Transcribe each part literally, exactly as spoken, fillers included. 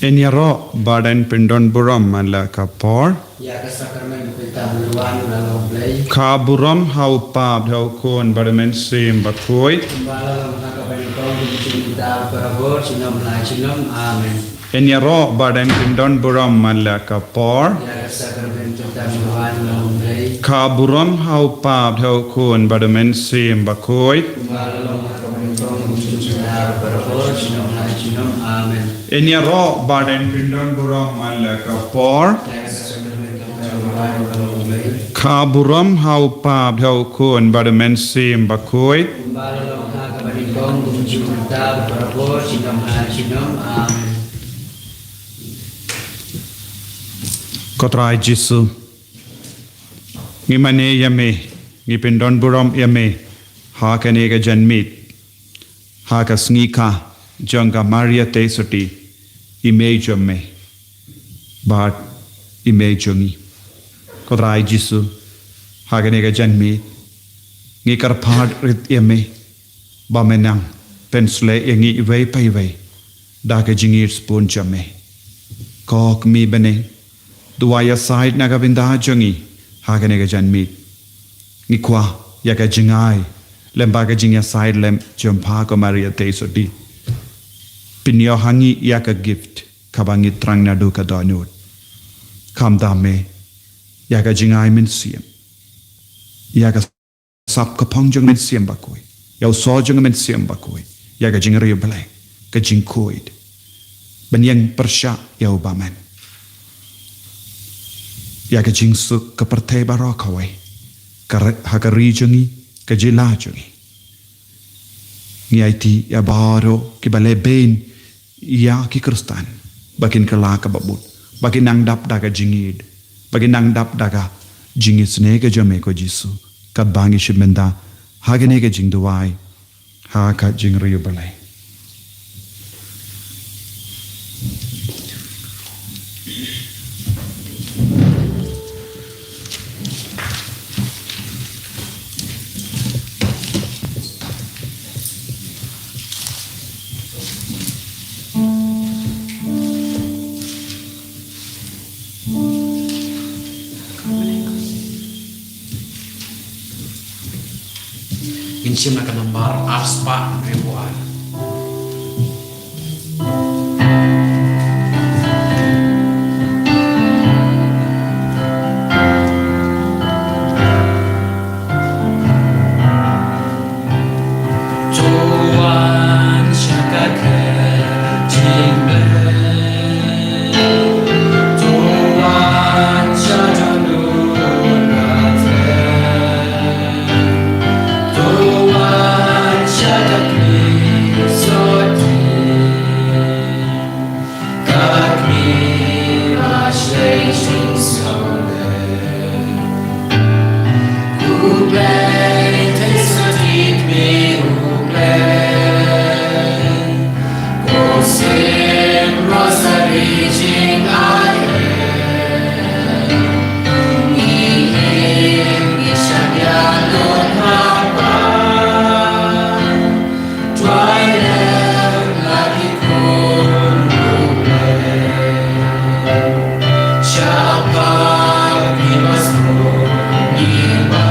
Yn ïaroh bad yn pyndon burom man la ka por. Ïa ka sakramen u pynthame u la wan u la long Blei. Ka burom ha u Kpa bad ha u Khun bad u Mynsiem Bakhuid. Kumba la long ha kaba nyngkong, kumjuh mynta, barabor, junom la junom. Amen. Yn ïaroh bad yn pyndon burom man la ka por. Ïa ka sakramen u pynthame u la wan u la long Blei. Ka burom ha u Kpa bad ha u Khun bad u Mynsiem Bakhuid. Kumba la long ha kaba nyngkong, kumjuh mynta, barabor, junom la junom. Amen. Yn ïaroh bad yn pyndon burom man la ka por. Ka burom ha u Kpa bad ha u Khun bad u Mynsiem Bakhuid. Ko Trai Jisu, ngi mane ïa me, ngi pyndon burom ïa me ha kane ka janmiet, ha ka sngi ka jong ka Maria Theisotti, i mei jong me bad i mei jong ngi. Ko Trai Jisu, ha kane ka janmiet ngi kyrpad rit ïa me ba men nang pynshlei ïa ngi iwei pa iwei da ka jingïeit spun jong me. Ko Kmie bneng, duwai ïasaid na ka bynta jong ngi ha kane ka janmiet. Ngi kwah ïa ka jingai lem bad ka jingïasaid lem jong pha ko Maria Theisotti. Pynïoh ha ngi ïa ka gift kaba ngi thrang naduh ka dohnud. Kham da me ïa ka jingai mynsiem, ïa ka sap ka phong jong Mynsiem Bakhuid, ïa u sor jong Mynsiem Bakhuid, ïa ka jingriewblei, ka jingkhuid ban ïeng pyrshah ïa u bymman, ïa ka jingsuk ka pyrthei baroh kawei, ka ri-, ha ka ri jong ngi, ka jylla jong ngi. Ngi aiti ïa baroh kiba leh beiñ ïa ki Khristan ba kin kylla kaba bud, ba kin nang dap da ka jingïeit, ba kin nang dap da ka jingisynei ka jong me ko Jisu, katba ngi shim bynta ha kane ka jingduwai ha ka jingriewblei. Ngin shim na ka nambar arspah hynriewphew ar. To wan sha ka khet jingblei. To wan sha ka dur ka thleng. To wan sha ka kmie sotti. Ka kmie ba shlei jingsngewdei. U Blei, Theisotti Kmie U Blei. Ko Syiem Rosary jingai. Ngi im ngi shah ïa lut ha ba. Trai lem la ki khun U Blei. Shaphang ki ba sngewbha.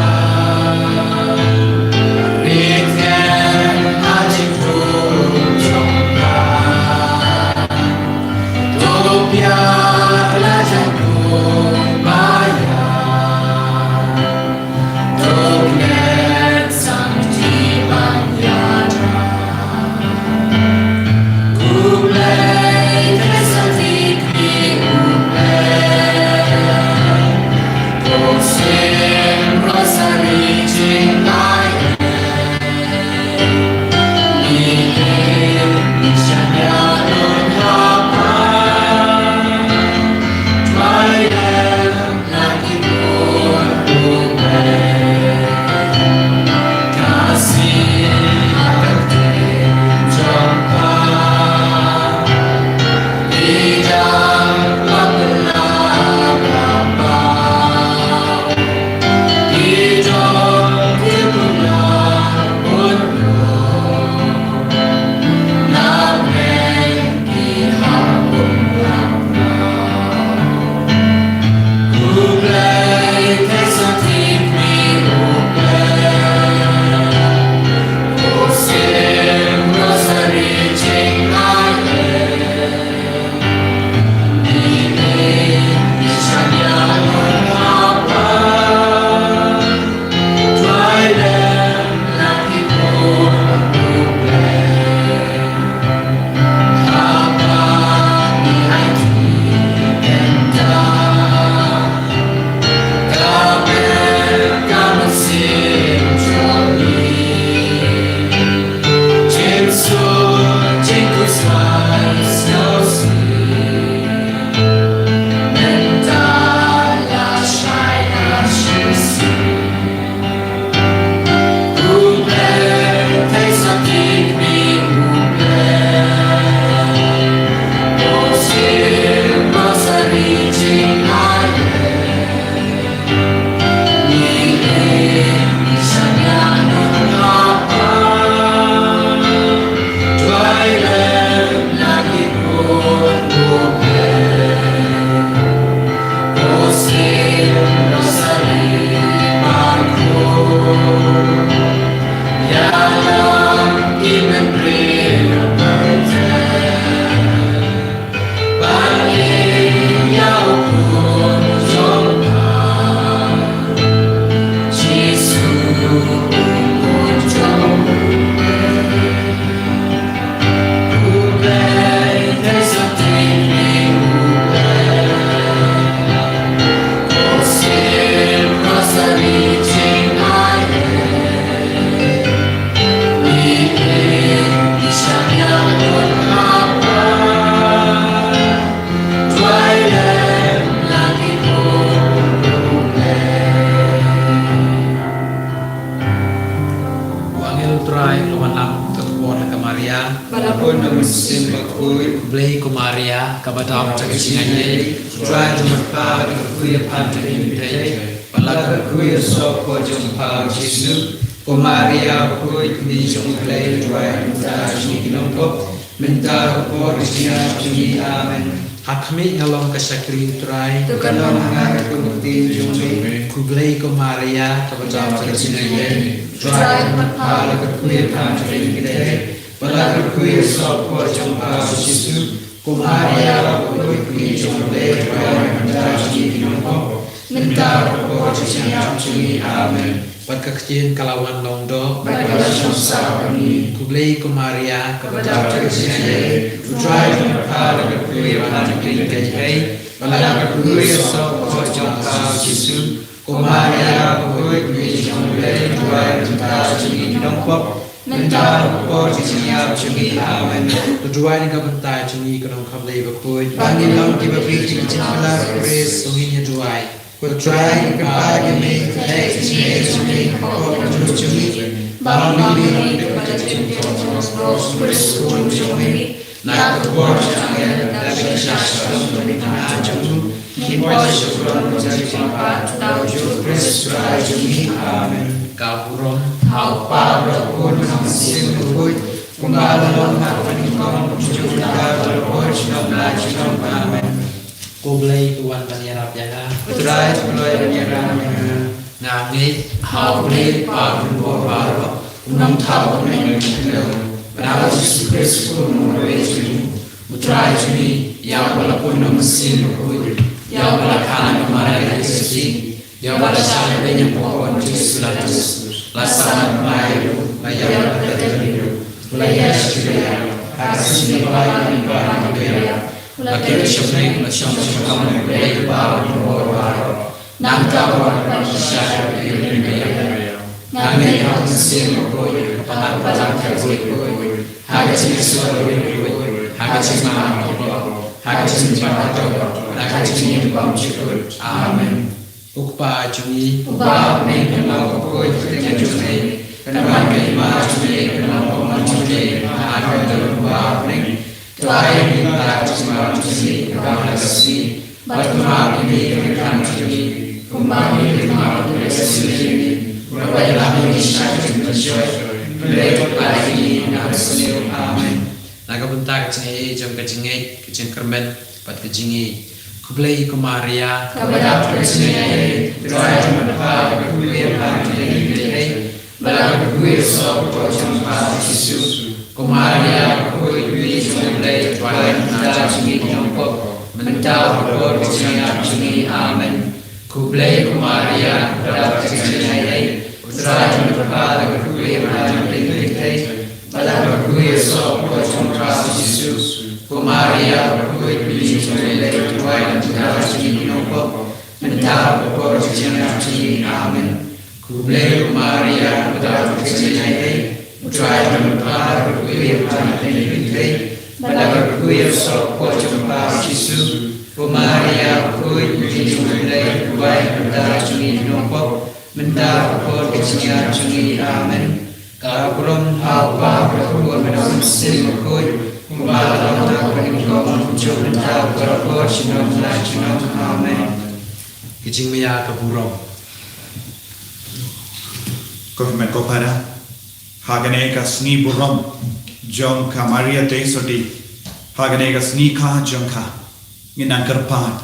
Mynsiem Bakhuid. Khublei ko Maria, kaba dap da ka jingaiei, U Trai u don bad pha, la kyrkhu ïa pha ha ki kynthei, bad la kyrkhu ïa u soh ka por jong pha u Jisu. Ko Maria bakhuid, kmie jong U Blei, duwai ïa ngi bynta jong ngi ki nongpop, mynta bad ka por ka jingïap jong ngi. Amen. Ha khmih, nga long ka shakri U Trai. To kan long ha nga katkum ka ktien jong me. Khublei ko Maria, kaba dap da ka jingaiei, U Trai u don bad pha, la kyrkhu ïa pha ha ki kynthei, bad la kyrkhu ïa u soh ka por jong pha u Jisu. Ko Maria bakhuid, kmie jong U Blei, duwai ïa ngi bynta jong ngi ki nongpop, mynta bad ka por ka jingïap jong ngi. Amen. Bad ka ktien ka la wan long doh, bad ka la shong sah bad ngi. Khublei ko Maria, kaba dap da ka jingaiei, U Trai u don bad pha, la kyrkhu ïa pha ha ki kynthei, bad la kyrkhu ïa u soh ka por jong pha u Jisu. Ko Maria bakhuid, kmie jong U Blei, duwai ïa ngi bynta jong ngi ki nongpop, mynta bad ka por ka jingïap jong ngi. Amen. To duwai na ka bynta jong ngi ko Nongkhamlei bakhuid, ba ngin long kiba bieit ha ka jingpynlong ka jong U Khrist. To ngin ïa duwai. Ko Trai, ngi kyrpad ïa me, to theh ïa ka jingaiei jong me, ka pop ka jong ngi, ba ngin long kiba bieit ha ka jingpynlong ka jong U Khrist U Khun jong me. Na ka bor jong u angel, da ka jingshah shalom jong u Trai jong u, ngin poi sha ka throne jong ka jingpynbeit, da u Jisu Khrist U Trai jong ngi. Amen. Ka burom ha U Kpa, bad ha U Khun, bad ha U Mynsiem Bakhuid, kumba la long ha kaba nyngkong, kumjuh mynta, bad la ka por junom la junom. Amen. Ko Blei u wan ban ïarap ïa nga. Ko Trai u wan ban ïarap ïa nga. Nga ngeit ha U Blei Kpa uba bor baroh, u nongthaw uba bniah bad uba khyndew, bad ha U Jisu Khrist u Khun uba ïeit jong U Trai jong ngi, ïa uba la pun da U Mynsiem Bakhuid, ïa uba la kha na ka Maria Theisotti, ïa uba la shah lehbeiñ ha ka por Pontius Pilatus, la sahnarphna ïa u, la ïap bad la kynduh, la ïaid sha ka jingïap, ha ka sngi ba lai u la ïap, la kynduh sha bneng, la shong sha ka hok U Blei Kpa uba bor baroh. Nangta u wan ban kyrshan ïa ki briew kiba ïap. Nga ngeit ha U Mynsiem Bakhuid, ha ka Balang Katholik bakhuid, ha ka jingïasyllok baroh, ha ka jingmap ïa ki briew, ha ka jingim baroh, ha ka jingim bymjukut. Amen. U Kpa jong ngi uba ha bneng, kan long bakhuid ka kyrteng jong me, kan wan ka hima jong me, kan long kum ha bneng, ha ka bynta u ba ha bneng. To ai ïa ngi mynta ka jingmai jong ngi kaba ha ka sngi, bad to map ïa ngi ki kyrdan jong ngi, kumba ngi la map ïa ki kyrdan jong ngi, bad wat ïalam ïa ngi sha ka jingpynshoi, hynrei to pynlait ïa ngi na u basniew. Amen. Na ka bynta ka jingaiei jong ka jingngeit, ka jingkyrmen bad ka jingïeit. Khublei ko Maria, kaba dap da ka jingaiei, U Trai u don bad pha, la kyrkhu ïa pha ha ki kynthei, bad la kyrkhu ïa u soh ka por jong pha u Jisu. Ko Maria bakhuid, kmie jong U Blei, duwai ïa ngi bynta jong ngi ki nongpop, mynta bad ka por ka jingïap jong ngi. Amen. Khublei ko Maria, kaba dap da ka jingaiei, U Trai u don bad pha, la kyrkhu ïa pha ha ki kynthei, bad la kyrkhu ïa u soh ka por jong pha u Jisu. Ko Maria bakhuid, kmie jong U Blei, duwai ïa ngi bynta jong ngi ki nongpop, mynta bad ka por ka jingïap jong ngi. Amen. Khublei ko Maria, kaba dap da ka jingaiei, U Trai u don bad pha, la kyrkhu ïa pha ha ki kynthei, bad la kyrkhu ïa u soh ka por jong pha u Jisu. Ko Maria bakhuid, kmie jong U Blei, duwai ïa ngi bynta jong ngi ki nongpop, mynta bad ka por ka jingïap jong ngi. Amen. Ka burom ha U Kpa bad ha U Khun bad ha U Mynsiem Bakhuid, kumba la long ha kaba nyngkong, kumjuh mynta bad ha ka por junom la junom. Amen. Ka jingmaïa ka burom. Ko hynmen ko para, ha kane ka sngi burom jong ka Maria Theisotti, ha kane ka sngi kha jong ka, ngin nang kyrpad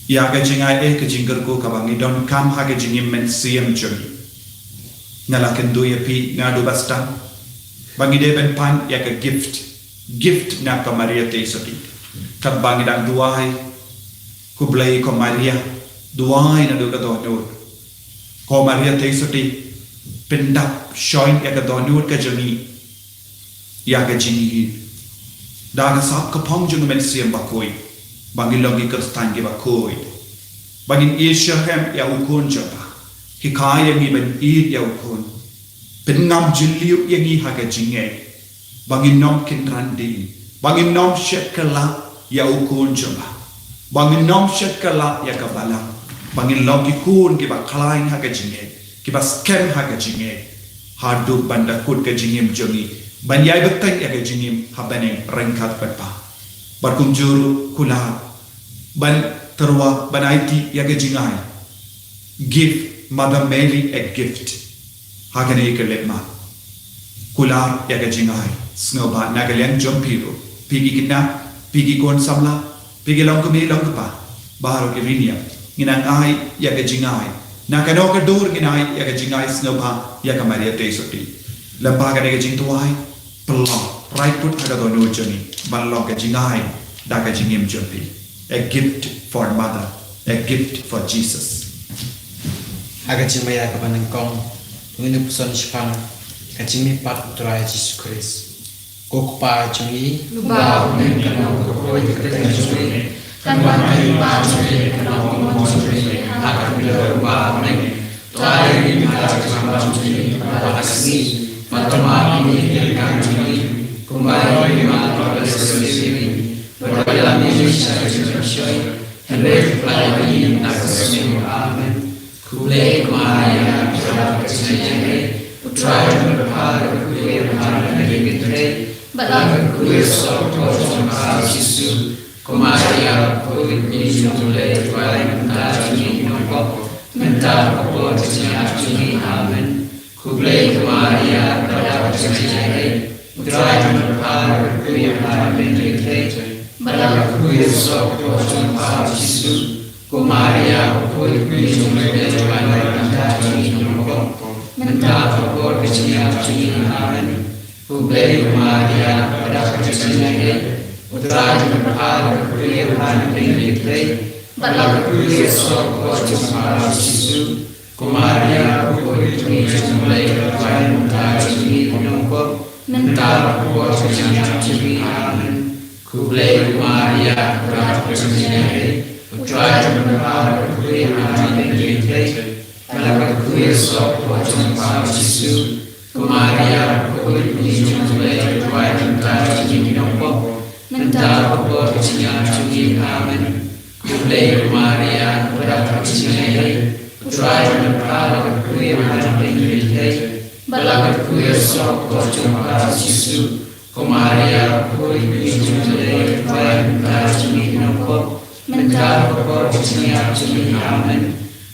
ïa ka jingaiei, ka jingkyrkhu kaba ngi donkam ha ka jingim mynsiem jong ngi. Nga la kynduh ïa phi naduh ba stad ba ngi dei ban pan ïa ka gift, gift na ka Maria Theisotti. Katba ngi dang duwai, khublei ko Maria, duwai naduh ka dohnud. Ko Maria Theisotti, pyndap shoi ïa ka dohnud ka jong ngi ïa ka jingïeit da ka sap ka phong jong U Mynsiem Bakhuid, ba ngin long ki Khristan kiba khuid, ba ngin ïeit shitrhem ïa U Khun jong pha. Hikai ïa ngi ban ïeit ïa U Khun, pynngam jylliew ïa ngi ha ka jingngeit, ba ngin ym kynran dien, ba ngin ym shet kylla ïa U Khun jong pha, ba ngin ym shet kylla ïa ka Balang, ba ngin long ki khun kiba khlaiñ ha ka jingngeit, kiba skhem ha ka jingngeit, haduh ban da kut ka jingim jong ngi ban ïai bteng ïa ka jingim ha bneng ryngkat bad Pa. Bad kumjuh ruh kular ban tyrwa ban aiti ïa ka jingai, give Mother Mary a gift ha kane ka lehniam. Kular ïa ka jingai sngewbha na ka liang jong phi ruh, phi ki khynnah, phi ki khun samla, phi ki longkmie longkpa, baroh ki riewniam, ngin nang ai ïa ka jingai. Na kano ka dur ngin ai ïa ka jingai sngewbha ïa ka Maria Theisotti. Lem bad kane ka jingduwai, pynlong, raiput ha ka dohnud jong ngi, ban long ka jingai da ka jingim jong phi. A gift for mother, a gift for Jesus. Ha ka jingmaïa kaba nyngkong, ngin ïa puson shaphang ka jingmihpat U Trai Jisu Khrist. Ko Kpa jong ngi uba ha bneng, kan long ka pyrthei ka kyrteng jong me, kan wan ka hima jong me, kan long ka mon jong me ha ka khyndew uba ha bneng. To ai ïa ngi mynta ka jingim jong ngi kaba ha ka sngi, bad to map ïa ngi ki ryngkat jong ngi, kumba ngi map ïa ki ba la kyrsiew ïa ngi, bad to ïalam ïa ngi sha ka jingpynshoi, hynrei to pynlait ïa ngi na ka sngi. Amen. Khublei ko Maria, ka dap ka jingïaid, U Trai u don bad pha, la kyrkhu ïa pha na ki kynthei, bad la kyrkhu ïa u soh ka kpoh jong pha U Jisu. Ko Maria, ko khuid kmie jong U Blei, to ai lad mynta ïa ngi ki nongpop, mynta bad ka por ka jingïap jong ngi. Amen. Khublei ko Maria, ka dap ka jingïaid, U Trai u don bad pha, la kyrkhu ïa pha na ki kynthei, bad la kyrkhu ïa u soh ka kpoh jong pha U Jisu. Ko Maria, ko khuid kmie jong U Blei, to ai lad mynta ïa ngi ki nongpop, mynta bad ka por ka jingïap jong ngi. Amen. Khublei ko Maria, ka dap ka jingïaid, U Trai u don bad pha, la kyrkhu ïa pha na ki kynthei, bad la kyrkhu ïa u soh ka kpoh jong pha U Jisu. Ko Maria, ko khuid kmie jong U Blei, to ai lad mynta ïa ngi ki nongpop, mynta bad ka por ka jingïap jong ngi. Amen. Khublei ko Maria, ka dap ka jingïaid, U Trai u don bad pha, la kyrkhu ïa pha na ki kynthei, bad la kyrkhu ïa u soh ka kpoh jong pha U Jisu. Ko Maria, ko khuid kmie jong U Blei, to ai lad mynta ïa ngi ki nongpop, mynta bad ka por ka jingïap jong ngi. Amen. Khublei ko Maria, ka dap ka jingïaid, U Trai u don bad pha, la kyrkhu ïa pha na ki kynthei, bad la kyrkhu ïa u soh ka kpoh jong pha U Jisu. Ko Maria, ko khuid kmie jong U Blei, to ai lad mynta ïa ngi ki nongpop, mynta bad ka por ka jingïap jong ngi. Amen.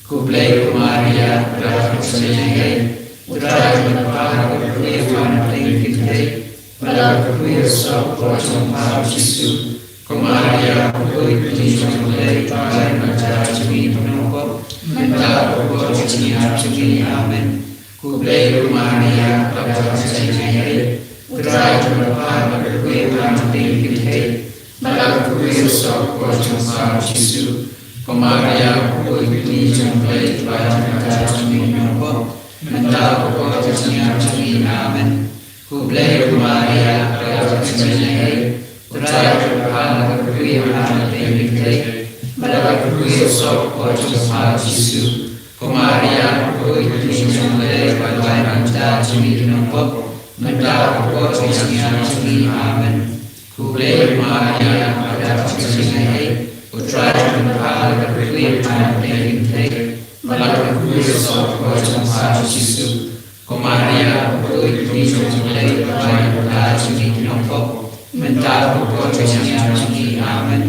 Khublei ko Maria, ka dap ka jingïaid, U Trai u don bad pha, la kyrkhu ïa pha na ki kynthei, bad la kyrkhu ïa u soh ka kpoh jong pha U Jisu. Ko Maria, ko khuid kmie jong U Blei, to ai lad mynta ïa ngi ki nongpop, mynta bad ka por ka jingïap jong ngi. Amen. Khublei ko Maria, ka dap ka jingïaid, U Trai u don bad pha, la kyrkhu ïa pha na ki kynthei, bad la kyrkhu ïa u soh ka kpoh jong pha U Jisu. Ko Maria, ko khuid kmie jong U Blei, to ai lad mynta ïa ngi ki nongpop, mynta bad ka por ka jingïap jong ngi. Amen. Khublei ko Maria, ka dap ka jingïaid, U Trai u don bad pha, la kyrkhu ïa pha na ki kynthei, bad la kyrkhu ïa u soh ka kpoh jong pha U Jisu. Ko Maria, ko khuid kmie jong U Blei, to ai lad mynta ïa ngi ki nongpop, mynta bad ka por ka jingïap jong ngi. Amen. Khublei ko Maria, ka dap ka jingïaid, U Trai u don bad pha, la kyrkhu ïa pha na ki kynthei, bad la kyrkhu ïa u soh ka kpoh jong pha U Jisu. Ko Maria, ko khuid kmie jong U Blei, to ai lad mynta ïa ngi ki nongpop, mynta bad ka por ka jingïap jong ngi. Amen.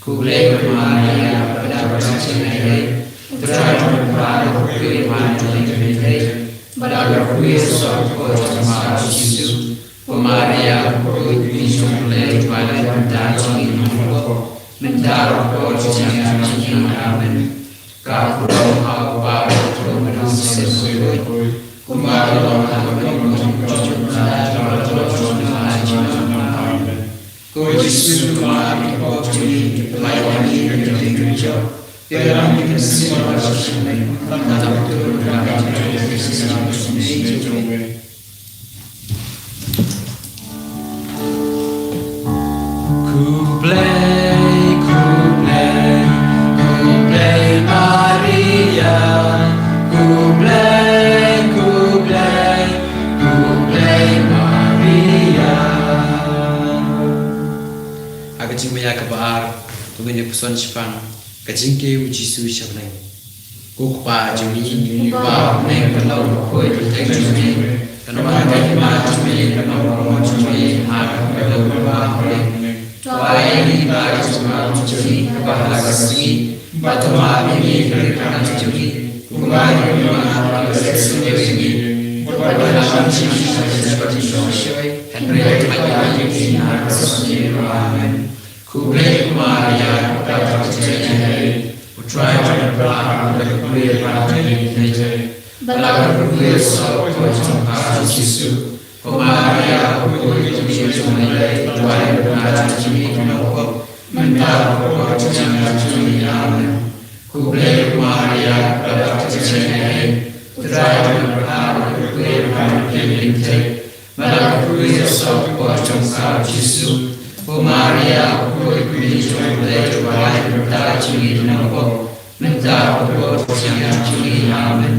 Khublei ko Maria, ka dap ka jingïaid, U Trai u don bad pha, la kyrkhu ïa pha na ki kynthei, bad la kyrkhu ïa u soh ka kpoh jong pha U Jisu. Ko Maria, ko khuid kmie jong U Blei, to ai lad mynta ïa ngi ki nongpop, mynta bad ka por ka jingïap jong ngi. Amen. Ka burom ha u Kpa bad ha u Khun bad ha u Mynsiem Bakhuid, kumba ka long ha kaba nyngkong, junom junom, junom junom. Amen. Ko Jisu, to map ïa ki pop jong ngi, pynlait ïa ngi na ka diengphna jong u diabol, ïalam ïa ngi na ka mynsiem baroh sha ka bneng, khamtam ïa ka jingim jong ngi. Khublei, khublei, khublei Maria. Khublei, khublei, khublei Maria. Ha ka jingmaïa kaba ar, to ngin ïa puson shaphang ka jingkiew U Jisu sha bneng. Ko Kpa jong ngi uba ha bneng, kan long ka kyrteng jong me, kan wan ka hima jong me, kan long ka mon Amen. Khublei ko Maria, kaba dap tbit ïa U Trai u don bad ka kyrkhu ïa phi ha ki khynnah, bad ka kyrkhu ïa u soh u kpoh jong phi u Jisu. Ko Maria, u kyrkhu ïa jong U Blei, duwai ïa u jong ngi ki nongpop, mynta bad ha ka por jong ngi. Amen. Khublei ko Maria, kaba dap tbit ïa U Trai u don bad ka kyrkhu ïa phi ha ki khynnah, bad ka kyrkhu ïa u soh u kpoh jong phi u Jisu. Ko Maria, u kyrkhu ïa jong U Blei, duwai ïa u jong ngi ki nongpop, mynta bad ha ka por jong ngi. Amen.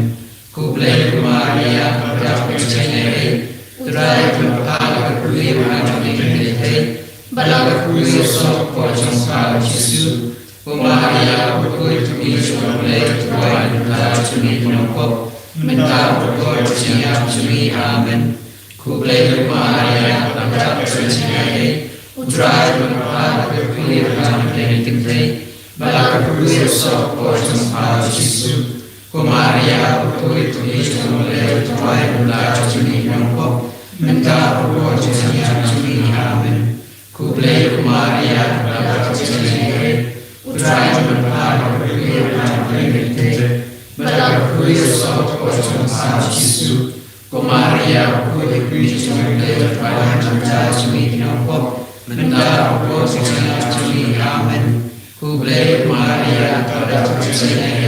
Khublei ko Maria, kaba dap tbit ïa U Trai u don bad ka kyrkhu ïa phi ha ki khynnah, bad ka kyrkhu ïa u soh u kpoh jong phi u Jisu. Ko Maria, u kyrkhu ïa jong U Blei, duwai ïa u jong ngi ki nongpop, mynta bad ha ka por jong ngi. Amen. Khublei ko Maria, kaba dap tbit ïa U Trai u don bad ka kyrkhu ïa phi ha ki khynnah, bad ka kyrkhu ïa u soh u kpoh jong phi u Jisu. Ko Maria, u kyrkhu ïa jong U Blei, duwai ïa u jong ngi ki nongpop, mynta bad ha ka por jong ngi. Amen. Khublei ko Maria, kaba dap tbit ïa U Trai u don bad ka kyrkhu ïa phi ha ki khynnah, bad ka kyrkhu ïa u soh u kpoh jong phi u Jisu. Ko Maria, u kyrkhu ïa jong U Blei, duwai ïa u jong ngi ki nongpop, mynta bad ha ka por jong ngi. Amen. Khublei ko Maria, kaba dap tbit ïa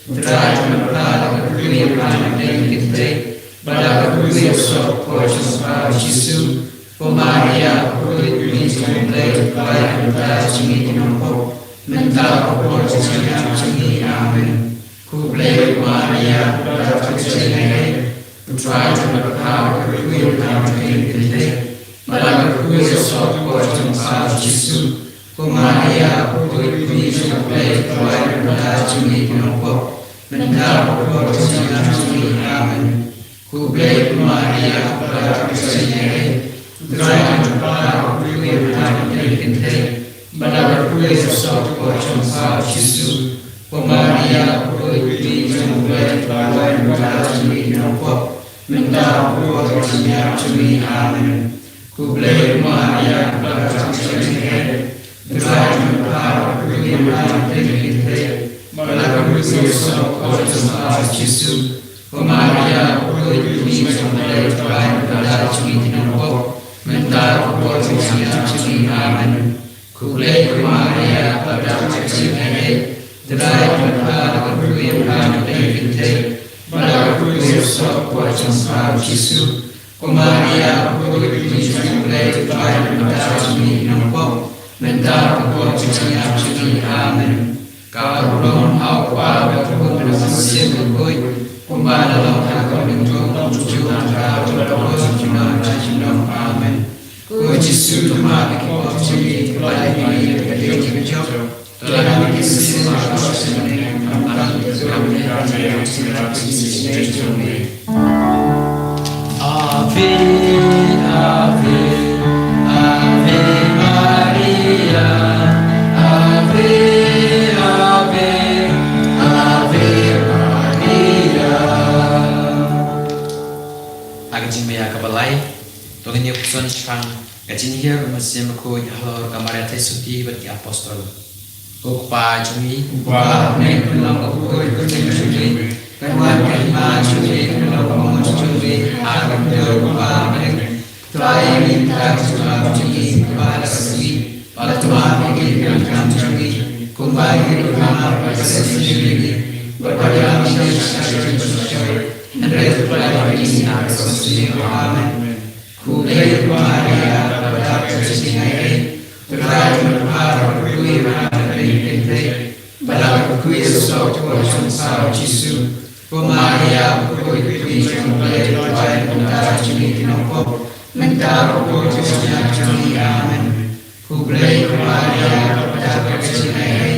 U Trai u don bad ka kyrkhu ïa phi ha ki khynnah, bad ka kyrkhu ïa u soh u kpoh jong phi u Jisu. Ko Maria, u kyrkhu ïa jong U Blei, duwai ïa u jong ngi ki nongpop, mynta bad ha ka por jong ngi. Amen. Khublei ko Maria, kaba dap tbit ïa U Trai u don bad ka kyrkhu ïa phi ha ki khynnah, bad ka kyrkhu ïa u soh u kpoh jong phi u Jisu. Ko Maria, u kyrkhu ïa jong U Blei, duwai ïa u jong ngi ki nongpop, mynta bad ha ka por jong ngi. Amen. Khublei ko Maria, kaba dap tbit ïa U Trai u don bad ka kyrkhu ïa phi ha ki khynnah, bad ka kyrkhu ïa u soh u kpoh jong phi u Jisu. Ko Maria, u kyrkhu ïa jong U Blei, duwai ïa u jong ngi ki nongpop, mynta bad ha ka por jong ngi. Amen. Khublei ko Maria, kaba dap tbit ïa U Trai u don bad ka kyrkhu ïa phi ha ki khynnah, bad ka kyrkhu ïa u soh u kpoh jong phi u Jisu. Ko Maria, u kyrkhu ïa jong U Blei, duwai ïa u jong ngi ki nongpop, mynta bad ha ka por jong ngi. Amen. Khublei ko Maria, kaba dap tbit ïa U Trai u don bad ka kyrkhu ïa phi ha ki khynnah, bad ka kyrkhu ïa u soh u kpoh jong phi u Jisu. Ko Maria, u kyrkhu ïa jong U Blei, duwai ïa u jong ngi ki nongpop, mynta bad ha ka por jong ngi. Amen. Ka burom ha u Kpa bad u Khun bad u Mynsiem Bakhuid, kumba la long ha ka lyngkhuh, kumjuh, kumjuh, kumjuh, kumjuh. Amen. Ko Jisu, to map ïa ki pop jong ngi, to pynlait ïa ngi na ka diengphna jong ka jong. To don ha ka mynsiem jong u Kpa. Ave, Ave, Ave Maria, Ave, Ave, Ave Maria. Ha ka jingma ïa kaba lai, to ngin ïa puson shaphang ka jinghiar u Mynsiem Bakhuid halor ka Maria Theisotti bad ki Apostol. Ko Kpa jong ngi, uba ha bneng, pynlong ka kyrteng jong me, kan wan ka hima jong me, kan long ka mon jong me, ha ka khyndew kumba ha bneng. To ai ïa ngi mynta ka jingpynlong jong ngi kaba ha ka sngi, bad to map ïa ngi ki kyrdan jong ngi, kumba ngi ruh ngi map ïa ki nongshah ïa ngi, bad wat ïalam sha ngi sha ka jingpynshoi, hynrei to pynlait ïa ngi na ka jong ka sngi. Amen. Khublei ko Maria, kaba dap ka jingaiei, U Trai u don bad ka, ka kyrkhu ïa phi ha ki khynnah, bad ka kyrkhu ïa u soh u kpoh jong phi u Jisu. Ko Maria, u kyrkhu ïa jong U Blei, duwai ïa u jong ngi ki nongpop, mynta bad ha ka por jong ngi. Amen. Khublei ko Maria, kaba dap ka jingaiei,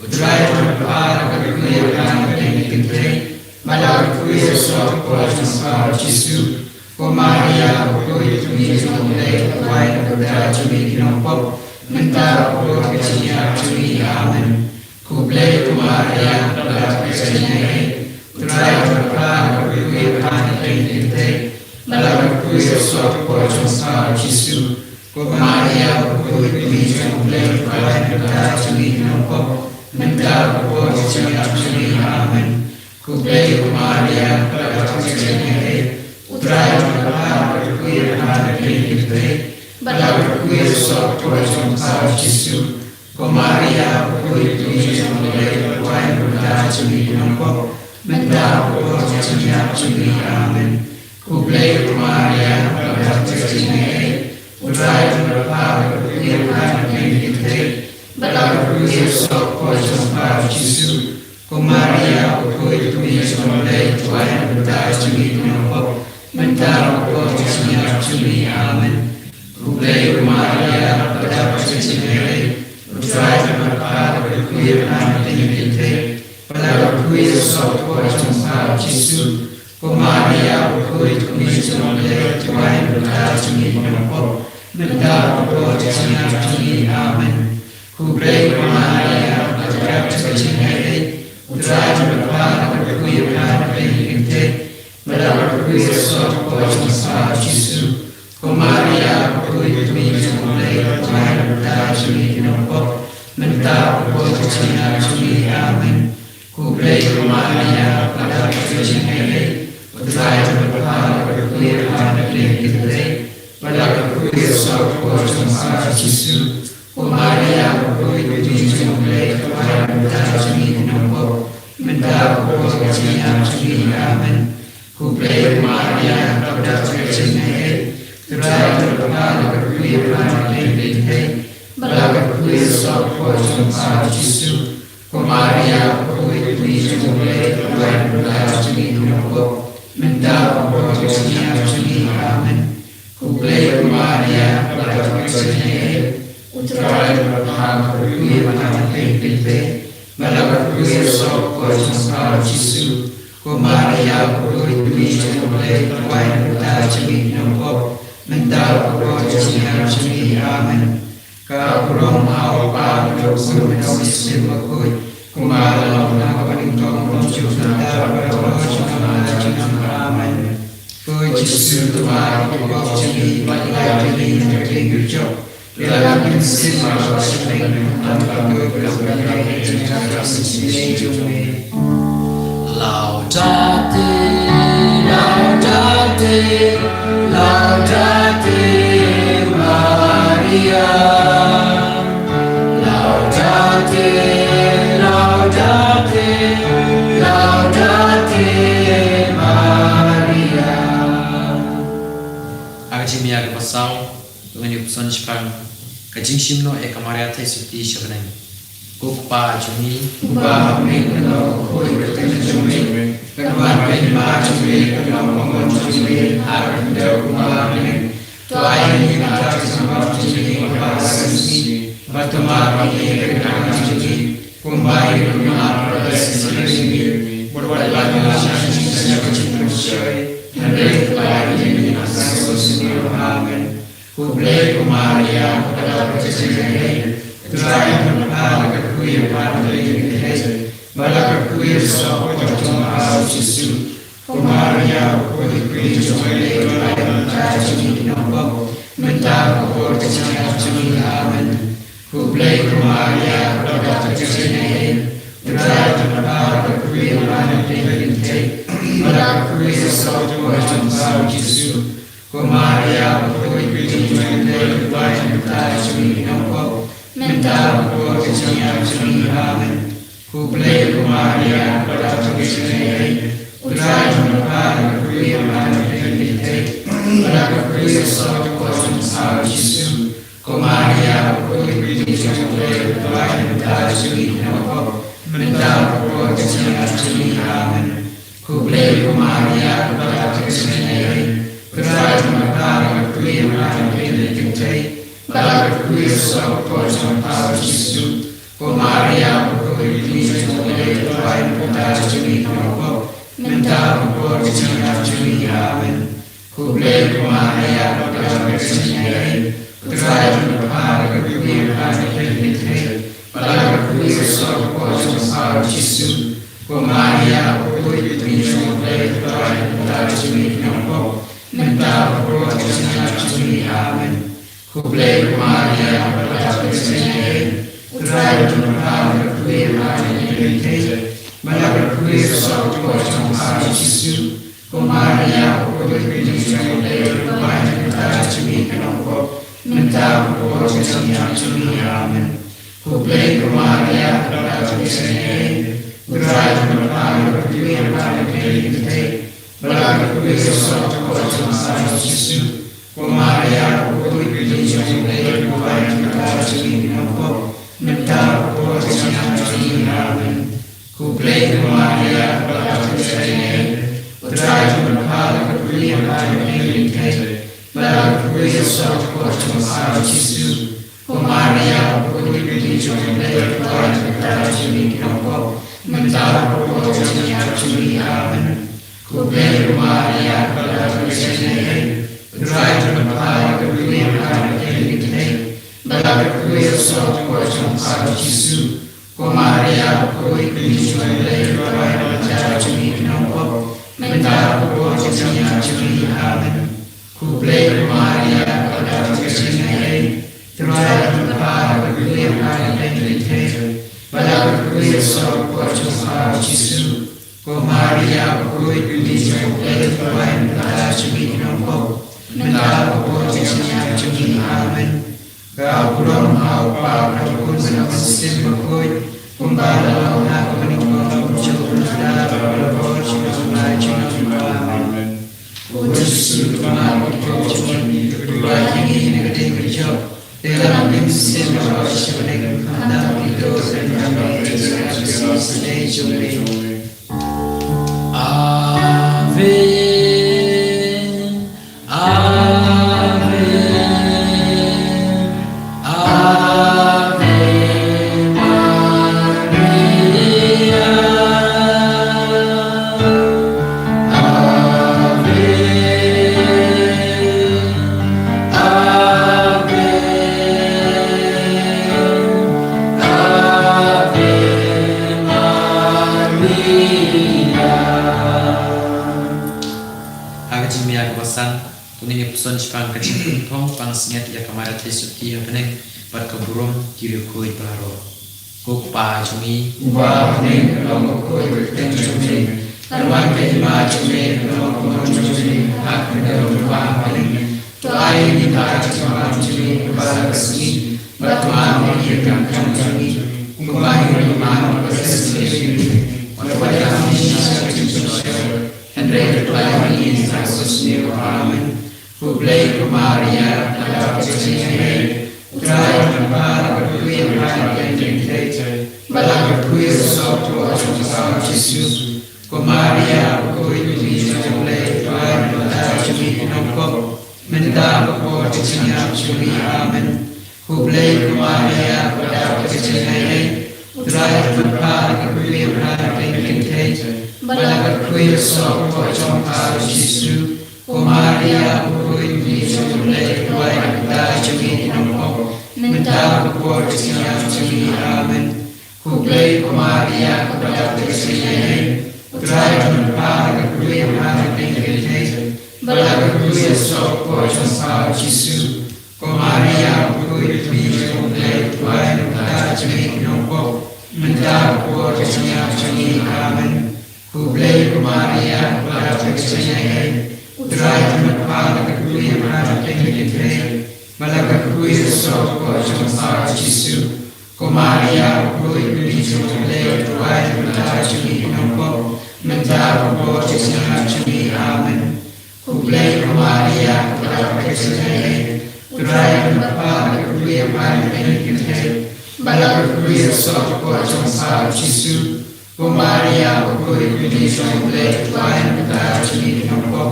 U Trai u don bad ka, ka kyrkhu ïa phi ha ki khynnah, bad ka kyrkhu ïa u soh u kpoh jong phi u Jisu. Ko Maria, u kyrkhu ïa jong U Blei, duwai ïa u jong ngi ki nongpop, mynta bad ha ka por jong ngi. Amen. Khublei ko Maria, kaba dap ka jingaiei, Trai, to pha ka kyrkhu ïa pha na pdeng kynthei, bad la ka kyrkhu ïa u soh ka por jong pha, U Jisu. Ko Maria, ko kyrkhu ïa ka kmie jong U Blei, to ai na ka bynta jong ngi ki nongpop, mynta bad ka por ka jingïap jong ngi. Amen. Khublei ko Maria, pha la dap ka jingaiei, U Trai u don bad pha, pha la kyrkhu ïa pha na pdeng kynthei, bad la ka kyrkhu ïa u soh ka por jong pha, U Jisu. Ko Maria, ko kyrkhu ïa ka kmie jong U Blei, to ai na ka bynta jong ngi ki nongpop, mynta bad ka por ka jingïap jong ngi. Amen. Khublei ko Maria, pha la dap ka jingaiei, U Trai u don bad pha, pha la kyrkhu ïa pha na pdeng kynthei, bad la ka kyrkhu ïa u soh ka por jong pha, U Jisu. Ko Maria, ko kyrkhu ïa ka kmie jong U Blei, to ai na ka bynta jong ngi ki nongpop, mynta bad ka por ka jingïap jong ngi. Amen. Khublei ko Maria, pha la dap ka jingaiei, U Trai u don bad pha, pha la kyrkhu ïa pha na pdeng kynthei, bad la ka kyrkhu ïa u soh ka por jong pha, U Jisu. Ko Maria, ko kyrkhu ïa ka kmie jong U Blei, to ai na ka bynta jong ngi ki nongpop, mynta bad ka por ka jingïap jong ngi. Amen. Khublei ko Maria, pha la dap ka jingaiei, U Trai u don bad pha, pha la kyrkhu ïa pha na pdeng kynthei, bad la ka kyrkhu ïa u soh ka por jong pha, U Jisu. Ko Maria, ko kyrkhu ïa ka kmie jong U Blei, to ai na ka bynta jong ngi ki nongpop, mynta bad ka por ka jingïap jong ngi. Amen. Khublei ko Maria, pha la dap ka jingaiei, U Trai u don bad pha, pha la kyrkhu ïa pha na pdeng kynthei, bad la ka kyrkhu ïa u soh ka por jong pha, U Jisu. Ko Maria, ko kyrkhu ïa ka kmie jong U Blei, to ai na ka bynta jong ngi ki nongpop, mynta bad ka por ka jingïap jong ngi. Amen. Khublei ko Maria, pha la dap ka jingaiei, U Trai u don bad pha, pha la kyrkhu ïa pha na pdeng kynthei, bad la ka kyrkhu ïa u soh ka por jong pha, U Jisu. Ko Maria, ko kyrkhu ïa ka kmie jong U Blei, to ai na ka bynta jong ngi ki nongpop, mynta bad ka por ka jingïap jong ngi. Amen. Khublei ko Maria, pha la dap ka jingaiei, U Trai u don bad pha, pha la kyrkhu ïa pha na pdeng kynthei, bad la ka kyrkhu ïa u soh ka por jong pha, U Jisu. Ko Maria, ko kyrkhu ïa ka kmie jong U Blei, to ai na ka bynta jong ngi ki nongpop, mynta bad ka por ka jingïap jong ngi. Amen. Ka burom ha u Kpa bad ha u Khun bad ha u Mynsiem Bakhuid, kumba la long ha kaba nyngkong, ruh juh, mynta bad barabor, junom la junom. Amen. Ko Jisu, to mad ïa ki pop jong ngi, bad ïa la jong ngi na ka diengjop. Ïa la ka mynsiem bad ka jingim, to pynlong ïa ka jingïap jong ngi. Laudate, laudate, laudate Maria. Laudate, laudate, laudate Maria. Ha ka jingmih ïa kaba saw, to ngin ïa puson shipang ka jingshim noh ïa ka Maria Theisotti sha bneng. Ko Kpa jong ngi, uba ha bneng, ka don ka kyrteng jong me, ka don ka hima jong me, ka long ka mon jong me ha ka khyndew kumba ha bneng. To ai ïa ngi mynta ka jingmap jong ngi ha kaba shisha, bad to map ïa ngi ha ka kyrteng jong ngi, kumba ngi ruh ngi map ïa kiba sngewsih ïa ngi. Bad wat la ïa ngi sha ka jingpynshoi, hynrei to ai ïa ngi na ka sngewsih. Amen. Khublei ko Maria, pha la dap ka jingaiei, U Trai u don bad pha, pha la kyrkhu ïa pha na pdeng kynthei, bad la ka kyrkhu ïa u soh ka por jong pha, U Jisu. Ko Maria, ko kyrkhu ïa ka kmie jong U Blei, to ai na ka bynta jong ngi ki nongpop, mynta bad ka por ka jingïap jong ngi. Amen. Khublei ko Maria, pha la dap ka jingaiei, U Trai u don bad pha, pha la kyrkhu ïa pha na pdeng kynthei, bad la ka kyrkhu ïa u soh ka por jong pha, U Jisu. Ko Maria, ko kyrkhu ïa ka kmie jong U Blei, to ai na ka bynta jong ngi ki nongpop, mynta bad ka por ka jingïap jong ngi. Amen. Khublei ko Maria, pha la dap ka jingaiei, U Trai u don bad pha, pha la kyrkhu ïa pha na pdeng kynthei, bad la ka kyrkhu ïa u soh ka por jong pha, U Jisu. Ko Maria, ko kyrkhu ïa ka kmie jong U Blei, to ai na ka bynta jong ngi ki nongpop, mynta bad ka por ka jingïap jong ngi. Amen. Khublei ko Maria, pha la dap ka jingaiei, U Trai u don bad pha, pha la kyrkhu ïa pha na pdeng kynthei, bad la ka kyrkhu ïa u soh ka por jong pha, U Jisu. Ko Maria, ko kyrkhu ïa ka kmie jong U Blei, to ai na ka bynta jong ngi ki nongpop, mynta bad ka por ka jingïap jong ngi. Amen. Khublei ko Maria, pha la dap ka jingaiei, U Trai u don bad pha, pha la kyrkhu ïa pha na pdeng kynthei, bad la ka kyrkhu ïa u soh ka por jong pha, U Jisu. Ko Maria, ko kyrkhu ïa ka kmie jong U Blei, U Trai bad U Mynsiem Bakhuid, mynta bad haduh kum ka jingim jong ngi. Amen. Khublei ko Maria, kaba dap ka jingaiei, U Trai u don bad pha, la kyrkhu ïa pha ha ki kynthei, bad la kyrkhu ïa u soh ka kpoh jong pha u Jisu. Ko Maria, kaba khuid, ka kmie jong U Blei, kyrpad ïa ngi kiba bun jong ngi ki nongpop, mynta bad haduh kum ka jingim jong ngi. Amen. Khublei ko Maria, kaba dap ka jingaiei, U Trai u don bad pha, la kyrkhu ïa pha ha ki kynthei, bad la kyrkhu ïa u soh ka kpoh jong pha u Jisu. Ko Maria, kaba khuid, ka kmie jong U Blei, kyrpad ïa ngi kiba bun jong ngi ki nongpop, mynta bad haduh kum ka jingim jong ngi. Amen. Khublei ko Maria, kaba dap ka jingaiei, U Trai u don bad pha, la kyrkhu ïa pha ha ki kynthei, bad la kyrkhu ïa u soh ka kpoh jong pha u Jisu. Ko Maria, kaba khuid, ka kmie jong U Blei, kyrpad ïa ngi kiba bun jong ngi ki nongpop, mynta bad haduh kum ka jingim jong ngi. Amen. Khublei ko Maria, kaba dap ka jingaiei, U Trai u don bad pha, la kyrkhu ïa pha ha ki kynthei, bad la kyrkhu ïa u soh ka kpoh jong pha u Jisu. Ko Maria, kaba khuid, ka kmie jong U Blei, kyrpad ïa ngi kiba bun jong ngi ki nongpop, mynta bad haduh kum ka jingim jong ngi. Amen. Khublei ko Maria, kaba dap ka jingaiei, U Trai u don bad pha, la kyrkhu ïa pha ha ki kynthei, bad la kyrkhu ïa u soh ka kpoh jong pha u Jisu. Ko Maria, kaba khuid, ka kmie jong U Blei, kyrpad ïa ngi kiba bun jong ngi ki nongpop, mynta bad haduh kum ka jingim jong ngi. Amen. Ka burom ha U Kpa, ha U Khun bad ha U Mynsiem Bakhuid, kumba la long ha kaba nyngkong, kumjuh kumta, bad baroh ki por jong ki por. Amen. Ko Jisu, to map ïa ki pop jong ngi, pynpait ïa ngi na ka diengphna jong ka dohnud, te ïalam ïa ngi sha ka jingim, khamtam ïa ki doh, khamtam ïa ka jingïaid jong U Blei. Ave, Ave, Ave Maria. Ave, Ave, Ave Maria. Ha ka jingmih kaba san, to ngin ïa puson shaphang ka jingkynthong pansngiat ïa ka Maria Theisotti ha bneng, bad ka burom ki riewkhuid baroh. Ko Kpa jong ngi uba ha bneng, ka long ka kyrteng jong me, kan wan ka hima jong me, kan long ka mon jong me ha ka khyndew lyngba ha bneng. To ai ïa ngi mynta ka jingpynbna jong ngi kaba shisha ka sngi, bad to man ïa ngi ha ka kam jong ngi, kumba ngi ruh ngi man ïa kiba shisha ïa ngi. Wat ïa lam ïa ngi sha ka jingpynshoi, hynrei to pynlait ïa ngi na ka jingsniew. Amen. Khublei ko Maria, kaba dap ka jingaiei, U Trai u don bad pha, la kyrkhu ïa pha ha ki kynthei, bad la kyrkhu ïa u soh ka kpoh jong pha u Jisu. Ko Maria, kaba khuid, ka kmie jong U Blei, to pynlait ïa ngi ki nongpop, mynta bad haduh kum ka jingim jong ngi. Amen. Khublei ko Maria, kaba dap ka jingaiei, U Trai u don bad pha, la kyrkhu ïa pha ha ki kynthei, bad la kyrkhu ïa u soh ka kpoh jong pha u Jisu. Ko Maria, kaba khuid, ka kmie jong U Blei, to pynlait ïa ngi ki nongpop, mynta bad haduh kum ka jingim jong ngi. Amen. Khublei ko Maria, kaba dap ka jingaiei, U Trai u don bad pha, la kyrkhu ïa pha ha ki kynthei, bad la kyrkhu ïa u soh ka kpoh jong pha u Jisu. Ko Maria, kaba khuid, ka kmie jong U Blei, to pynlait ïa ngi ki nongpop, mynta bad haduh kum ka jingim jong ngi. Amen. Khublei ko Maria, kaba dap ka jingaiei, U Trai u don bad pha, la kyrkhu ïa pha ha ki kynthei, bad la kyrkhu ïa u soh ka kpoh jong pha u Jisu. Ko Maria, kaba khuid, ka kmie jong U Blei, to pynlait ïa ngi ki nongpop, mynta bad haduh kum ka jingim jong ngi. Amen. Khublei ko Maria, kaba dap ka jingaiei, U Trai u don bad pha, la kyrkhu ïa pha ha ki kynthei, bad la kyrkhu ïa u soh ka kpoh jong pha u Jisu. Ko Maria, kaba khuid, ka kmie jong U Blei, to pynlait ïa ngi ki nongpop,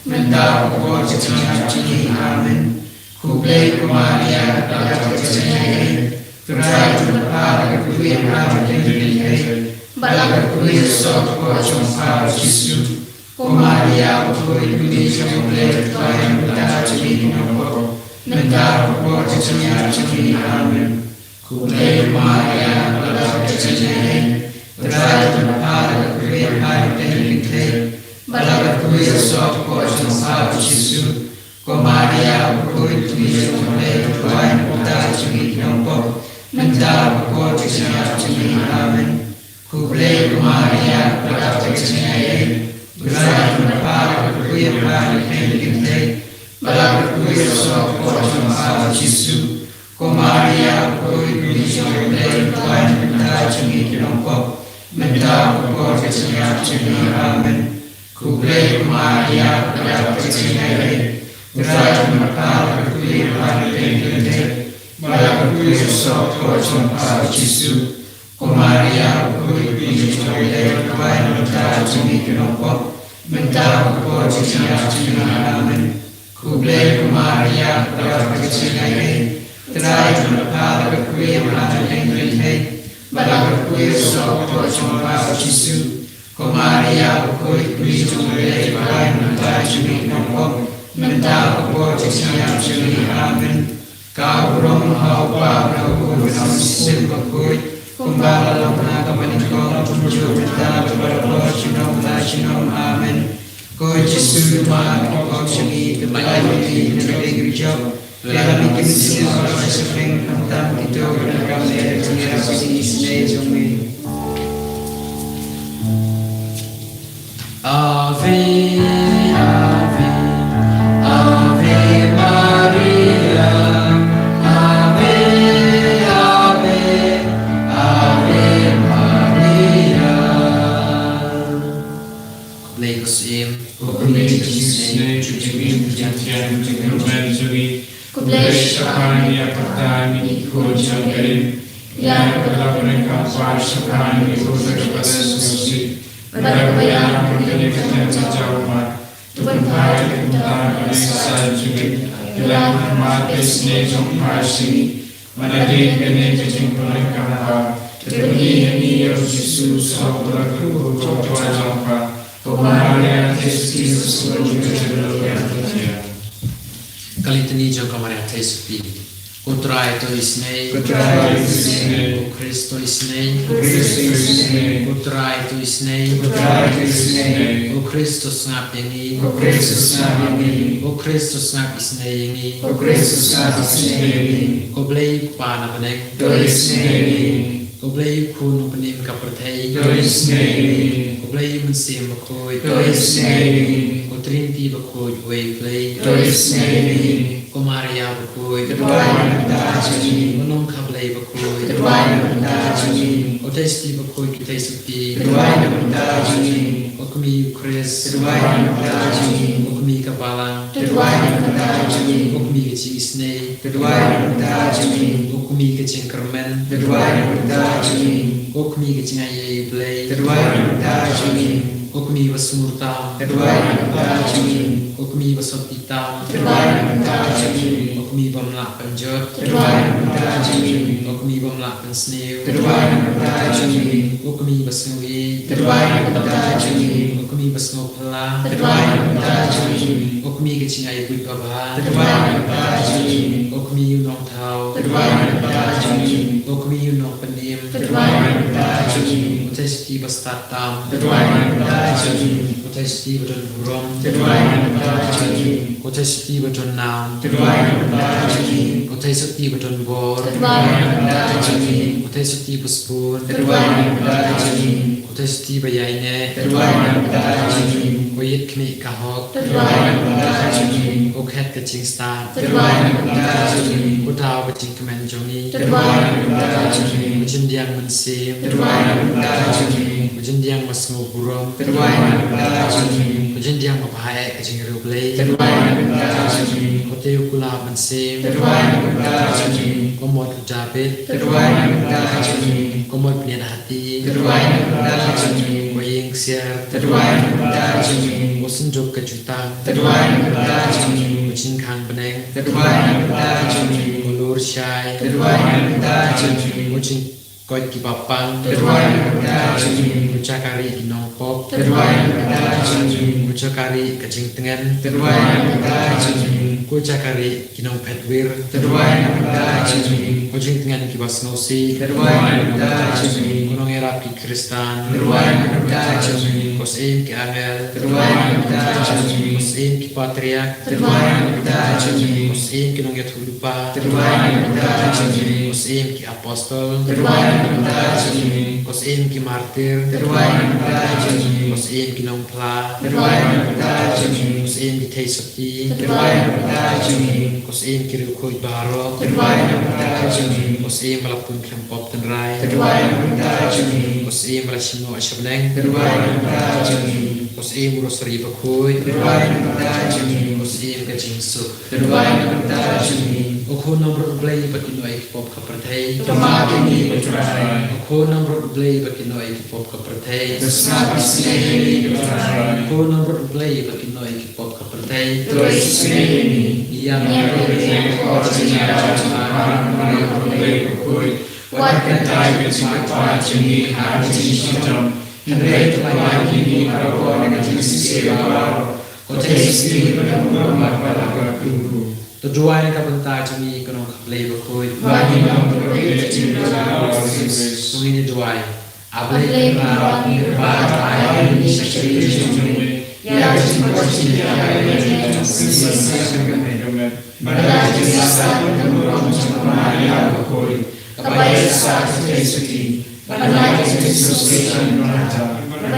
mynta bad haduh kum ka jingim jong ngi. Amen. Khublei ko Maria, kaba dap ka jingaiei, U Trai u don bad pha, la kyrkhu ïa pha ha ki kynthei, bad la kyrkhu ïa u soh ka kpoh jong pha u Jisu. Ko Maria, kaba khuid, ka kmie jong U Blei, to pynlait ïa ngi ki nongpop, mynta bad haduh kum ka jingim jong ngi. Amen. Khublei ko Maria, kaba dap ka jingaiei, U Trai u don bad pha, la kyrkhu ïa pha ha ki kynthei, Ba la kyrkhu ïa u soh hapoh jong u Jisu. Ko Maria bakhuid, kmie jong U Blei, to duwai na ka bynta jong ngi ki nongpop, mynta bad ha ka por ka jingïap jong ngi. Amen. Khublei ko Maria, ka dap ka jingaiei, U Trai u don bad pha, ka dei ka kmie jong U Blei, ba la kyrkhu ïa u soh hapoh jong u Jisu. Ko Maria bakhuid, kmie jong U Blei, to duwai na ka bynta jong ngi ki nongpop, mynta bad ha ka por ka jingïap jong ngi. Amen. Khublei ko Maria, ka dap ka jingaiei, U Trai u don bad pha, ka dei ka kmie jong U Blei, ba la kyrkhu ïa u soh hapoh jong u Jisu. Ko Maria bakhuid, kmie jong U Blei, to duwai na ka bynta jong ngi ki nongpop, mynta bad ha ka por ka jingïap jong ngi. Amen. Khublei ko Maria, ka dap ka jingaiei, U Trai u don bad pha, ka dei ka kmie jong U Blei, ba la kyrkhu ïa u soh hapoh jong u Jisu. Ko Maria bakhuid, kmie jong U Blei, to duwai na ka bynta jong ngi ki nongpop, mynta bad ha ka por ka jingïap jong ngi. Amen. Ka burom ha u Kpa bad ha u Khun bad ha u Mynsiem Bakhuid, kumba la long ha ka banyngkong, kumjuh mynta bad baroh ki por junom la junom. Amen. Ko Jisu, to map ïa ki pop jong ngi, to pyllait ïa ngi na ka dei ka ri jop. Ïalam ïa ki mynsiem baroh sha ka pdeng, khamtam kito kiba don ha ka kamai ka jingïarap ka jong ngi. Ave, Ave, Ave Maria, Ave, Ave, Ave Maria. Khublei ko Syiem. Khublei ko Syiem. Khublei ko Syiem. Khublei. Khublei shaphang ïa ka bynta ngi ki khun jong ka ri. Ïa kaba la pyndonkam shaphang ngi ki khun jong ka ri. Bad kaba ïalam ïa kane ka ktien jong u Kpa. To pynphai ïa ka bynta ka bneng Saitjhik. Ïalam ïa ka mat ka isynei jong u Kpa sha ngi. Bad hadien kane ka jingpynlong kaba, to pyni ïa ngi ïa u Jisu u soh ba la kyrkhu hapoh jong u Kpa. Ko Maria, Theisotti, sa sngewbha ïa ngi kiba don ha ka bynta. Ka Litani jong ka Maria Theisotti. Ko Trai, to isynei. Ko Trai, to isynei. Ko Khrist, to isynei. Ko Khrist, to isynei. Ko Trai, to isynei. Ko Trai, to isynei. Ko Khrist, to sngap ïa ngi. Ko Khrist, to sngap ïa ngi. Ko Khrist, to sngap isynei ïa ngi. Ko Khrist, to sngap isynei ïa ngi. Ko Blei u Kpa na bneng, to isynei ïa ngi. Ko Blei u Khun u pynim ka pyrthei, to isynei ïa ngi. Ko Blei u Mynsiem Bakhuid, to isynei ïa ngi. Ko Trinity Bakhuid, uwei U Blei, to isynei ïa ngi. Ko Maria Bakhuid, to duwai na ka bynta jong ngi. Ko Nongkha Blei Bakhuid, to duwai na ka bynta jong ngi. Ko Theisotti Bakhuid, ko Theisotti, to duwai na ka bynta jong ngi. Ko Kmie u Khrist, to duwai na ka bynta jong ngi. Ko Kmie ka Balang, to duwai na ka bynta jong ngi. Ko Kmie ka jingisynei, to duwai na ka bynta jong ngi. Ko Kmie ka jingkyrmen, to duwai na ka bynta jong ngi. Ko Kmie ka jingaiei U Blei, to duwai na ka bynta jong ngi. Ko Kmie ba sngewtam, to duwai na ka bynta jong ngi. Ko Kmie ba sotti tam, to duwai na ka bynta jong ngi. Ko Kmie bym lah pynjot, to duwai na ka bynta jong ngi. Ko Kmie bym lah pynsniew, to duwai na ka bynta jong ngi. Ko Kmie ba sngewieit, to duwai na ka bynta jong ngi. Ko Kmie ba sngewphylla, to duwai na ka bynta jong ngi. Ko Kmie ka jingai buit babha, to duwai na ka bynta jong ngi. Ko Kmie u nongthaw, to duwai na ka bynta jong ngi. Ko Kmie u nongpynim, to duwai na ka bynta jong ngi. Ko Theisotti ba stad tam, to duwai na ka bynta jong ngi. Ko Theisotti ba don burom, to duwai na ka bynta jong ngi. Ko Theisotti ba don nam, to duwai na ka bynta jong ngi. Ko Theisotti ba don bor, to duwai na ka bynta jong ngi. Ko Theisotti ba sbun, to duwai na ka bynta jong ngi. Ko Theisotti ba ïaineh, to duwai na ka bynta jong ngi. Ko Ïit khmih ka hok, to duwai na ka bynta jong ngi. Ko Khet ka jingstad, to duwai na ka bynta jong ngi. Ko Thaw ka jingkmen jong ngi, to duwai na ka bynta jong ngi. Ko Jingdiang Mynsiem, to duwai na ka bynta jong ngi. Ko Jingdiang ba sngewburom, to duwai na ka bynta jong ngi. Ko Jingdiang ba bhaei ka jingriewblei, to duwai na ka bynta jong ngi. Ko Tei u Kular Mynsiem, to duwai na ka bynta jong ngi. Ko Mot u Dabid, to duwai na ka bynta jong ngi. Ko Mot Bniat Hati, to duwai na ka bynta jong ngi. Ko Ïing Ksiar, to duwai na ka bynta jong ngi. Ko Synduk ka Jutang, to duwai na ka bynta jong ngi. Ko Jingkhang Bneng, to duwai na ka bynta jong ngi. Ko Lur Shai, to duwai na ka bynta jong ngi. Ko Jingkoit kiba pang, to duwai na ka bynta jong ngi. Ko Jaka Rieh ki Nongpop, to duwai na ka bynta jong ngi. Ko Jaka Rieh ka Jingtngen, to duwai na ka bynta jong ngi. Ko Jaka Rieh ki Nongphetwir, to duwai na ka bynta jong ngi. Ko Jingtngen kiba sngewsih, to duwai na ka bynta jong ngi. Ko Nong Rap ki Khristan. Tyrwa ïa ka bynta jong ngi. Ko Syiem ki angel. Tyrwa ïa ka bynta jong ngi. Ko Syiem ki patriark. Tyrwa ïa ka bynta jong ngi. Ko Syiem ki nongïathuh lypa. Tyrwa ïa ka bynta jong ngi. Ko Syiem ki apostol. Tyrwa ïa ka bynta jong ngi. Ko Syiem ki martir. Tyrwa ïa ka bynta jong ngi. Ko Syiem ki nongphla. Tyrwa ïa ka bynta jong ngi. Ko Syiem ki theisotti. Tyrwa ïa ka bynta jong ngi. Ko Syiem ki riewkhuid baroh. Tyrwa ïa ka bynta jong ngi. Ko Syiem ba la pun khlem pop tynrai. Tyrwa ïa ka bynta jong ngi. Ko Syiem ba la shim noh sha bneng. Tyrwa ïa ka bynta jong ngi. Ko Syiem u Rosari bakhuid. Tyrwa ïa ka bynta jong ngi. Ko Syiem ka jingsuk. Tyrwa ïa ka bynta jong ngi. Ko Khun nongmrot U Blei ba kin ïoh ïa ki pop ka pyrthei. To map ïa ngi ko Trai. Ko Khun nongmrot U Blei ba kin ïoh ïa ki pop ka pyrthei. To sngap isynei ïa ngi ko Trai. Ko Khun nongmrot U Blei ba kin ïoh ïa ki pop ka pyrthei. To isynei ïa ngi. Ïa ngi. Wat kyntait ïa ka jingkyrpad jong ngi ha ka jingshitom. Hynrei to pynlait ïa ngi baroh na ka jingsngewsih baroh. Ko Jisu, ko Nongpynim ba la kyrkhu. To duwai na ka bynta jong ngi ko Nongkha Blei bakhuid. Ba ngin long kyrpang ïa ka jingkyrkhu jong u Jisu Khrist. To ngin ïa duwai. A Blei Kynrad, kyrpad ai ïa ngi sha ka jingkyrkhu jong ngi. Ïa ka jingkyrkhu jong ngi ïa ka jingkyrkhu jong ngi. Bad da ka jingïasam ka burom jong ka Maria bakhuid, kaba ïaid sah ka theisotti, bad da ka jingïasam ka nongkyndong, bad da ka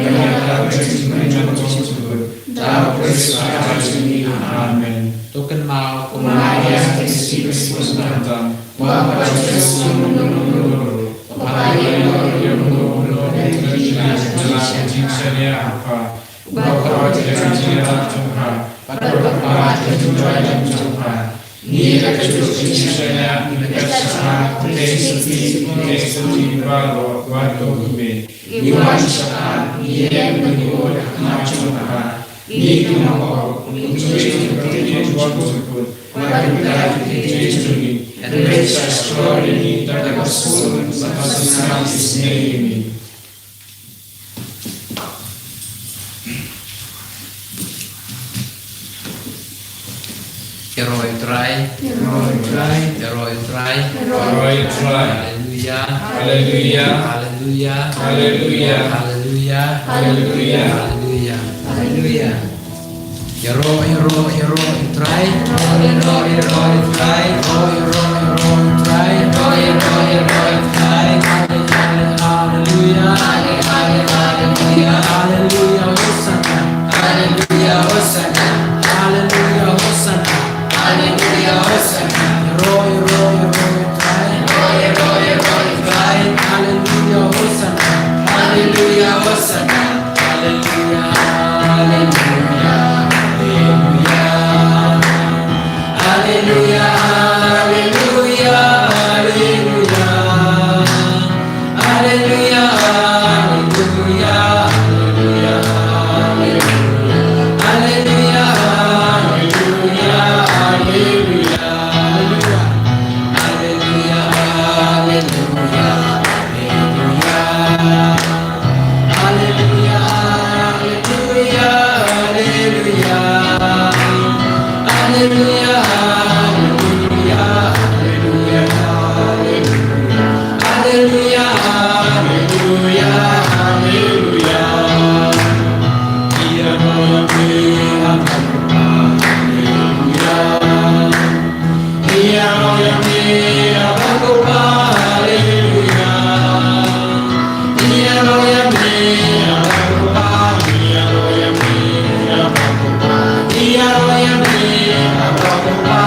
jingïasam ka nongkyndong, da u Khrist u Trai jong ngi. Amen. To kynmaw, ko Maria, ka theisotti kaba sngewbha, ba ka jingïasam ka nongkyndong, ba ka jingïasam ka nongkyndong, ba ka jingïasam ka nongkyndong, Uba khot ïa ka jingïarap jong pha, bad uba khot ïa ka jingduwai jong pha. Ngi da ka juh ka jingshaniah ngi pynshai ha phi, ko Jisu, ko Jisu baroh, wat to kmen. Ngi wan sha pha, ngi ïeng bad ngi bud ha khmat jong pha. Ngi kynmaw, ngi kynmaw ïa ka kyrteng jong u Trai, wat pynkylla ïa ka kyrteng jong ngi. Hynrei sa shlur ïa ngi da ka bun bad sa sngap isynei ïa ngi. Ïaroh ïa u Trai. Ïaroh ïa u Trai. Ïaroh ïa u Trai. Ïaroh ïa u Trai. Haleluia. Haleluia. Haleluia. Haleluia. Haleluia. Haleluia. Haleluia. Ïaroh, ïaroh, ïaroh ïa u Trai. Ïaroh, ïaroh, ïaroh ïa u Trai. Ïaroh, ïaroh, ïaroh ïa u Trai. Ïaroh, ïaroh, ïaroh ïa u Trai. Haleluia. Haleluia. Haleluia. Haleluia. Hosana. Haleluia. Hosana. Haleluia. Hosana. Haleluia. Hosana. Ïaroh, ïaroh, ïaroh ïa u Trai. Ïaroh, ïaroh, ïaroh ïa u Trai. Haleluia. Hosana. Haleluia. Hosana. Haleluia, haleluia, haleluia. Haleluia, haleluia, haleluia. Haleluia, haleluia, haleluia, haleluia. Haleluia, haleluia, haleluia. Haleluia, haleluia, haleluia. Haleluia, haleluia, haleluia. Haleluia, haleluia, haleluia, haleluia. Haleluia, haleluia, haleluia. Ïaroh ïa me, haleluia. Ïaroh ïa me, Abba Papa, haleluia. Ïaroh ïa me, Abba Papa, ïaroh ïa me, Abba Papa. Ïaroh ïa me, Abba Papa,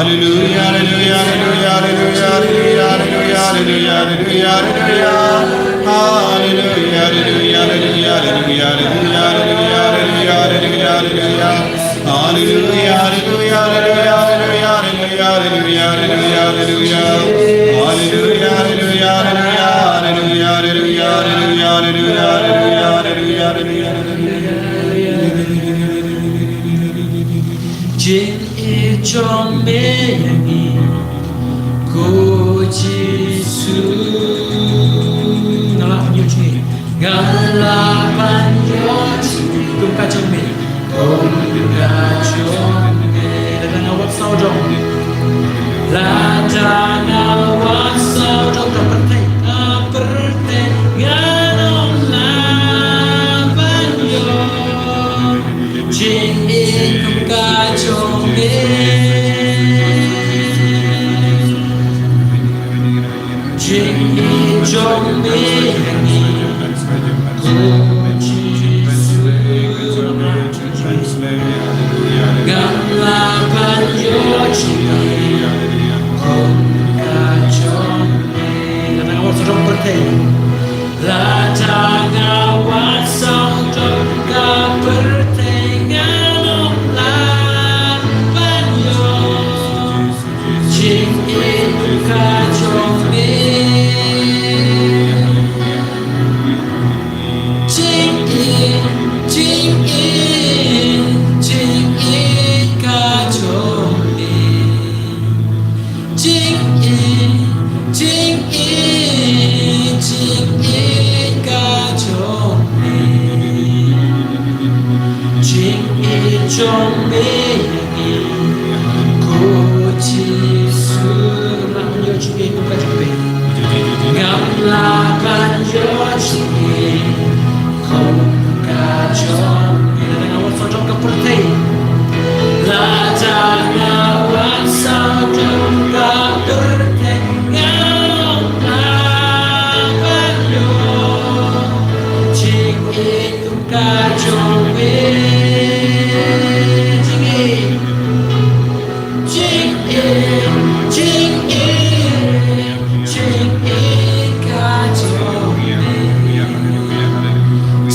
Hallelujah, hallelujah, hallelujah. Jingïeit jong me ïa ngi, ko Jisu. Nga lah ban ïoh jingïeit. Nga lah ban ïoh jingïeit kum ka jong me. Kum ka jong me. Lada nga wat sawdong. Lada nga wat sawdong ka pyrthei, ka pyrthei. Ngan ym lah ban ïoh. Jingïeit kum ka jong me. Jingïeit jong me. Ko Jisu. Ngan lah ban ïoh jingïeit kum ka jong me. Lada nga wat sawdong pyrthei. Lada nga wat sawdong ka pyrthei ngan ym lah ban ïoh. Jingïeit ka jong me. Jingïeit, jingïeit, jingïeit ka jong me. Jingïeit, jingïeit, jingïeit ka jong me. Jingïeit jong me ïa ngi, ko Jisu. Ngam lah ban ïoh jingïeit kum ka jong me. Ngam lah ban ïoh jingïeit kum ka jong me. Lada nga wat sawdong ka pyrthei. Lada nga wat sawdong ka pyrthei. Ngam lah ban ïoh jingïeit kum ka jong me. Jingïeit. Jingïeit, jingïeit, jingïeit ka jong me.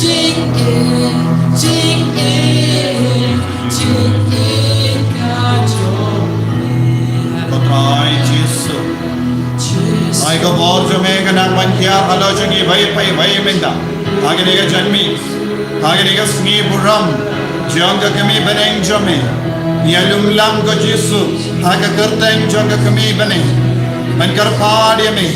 Jingïeit, jingïeit, jingïeit ka jong me. Ko Trai Jisu. Jisu. Ai ka bor jong me ka nang ban hiar halor jong ngi iwei pa iwei mynta. Ha kane ka janmiet. Ha kane ka sngi burom jong ka kmie bneng jong me. Ïa lum lang ko Jisu ha ka kyrteng jong ka kmie bneng. Men kyrpad ïa me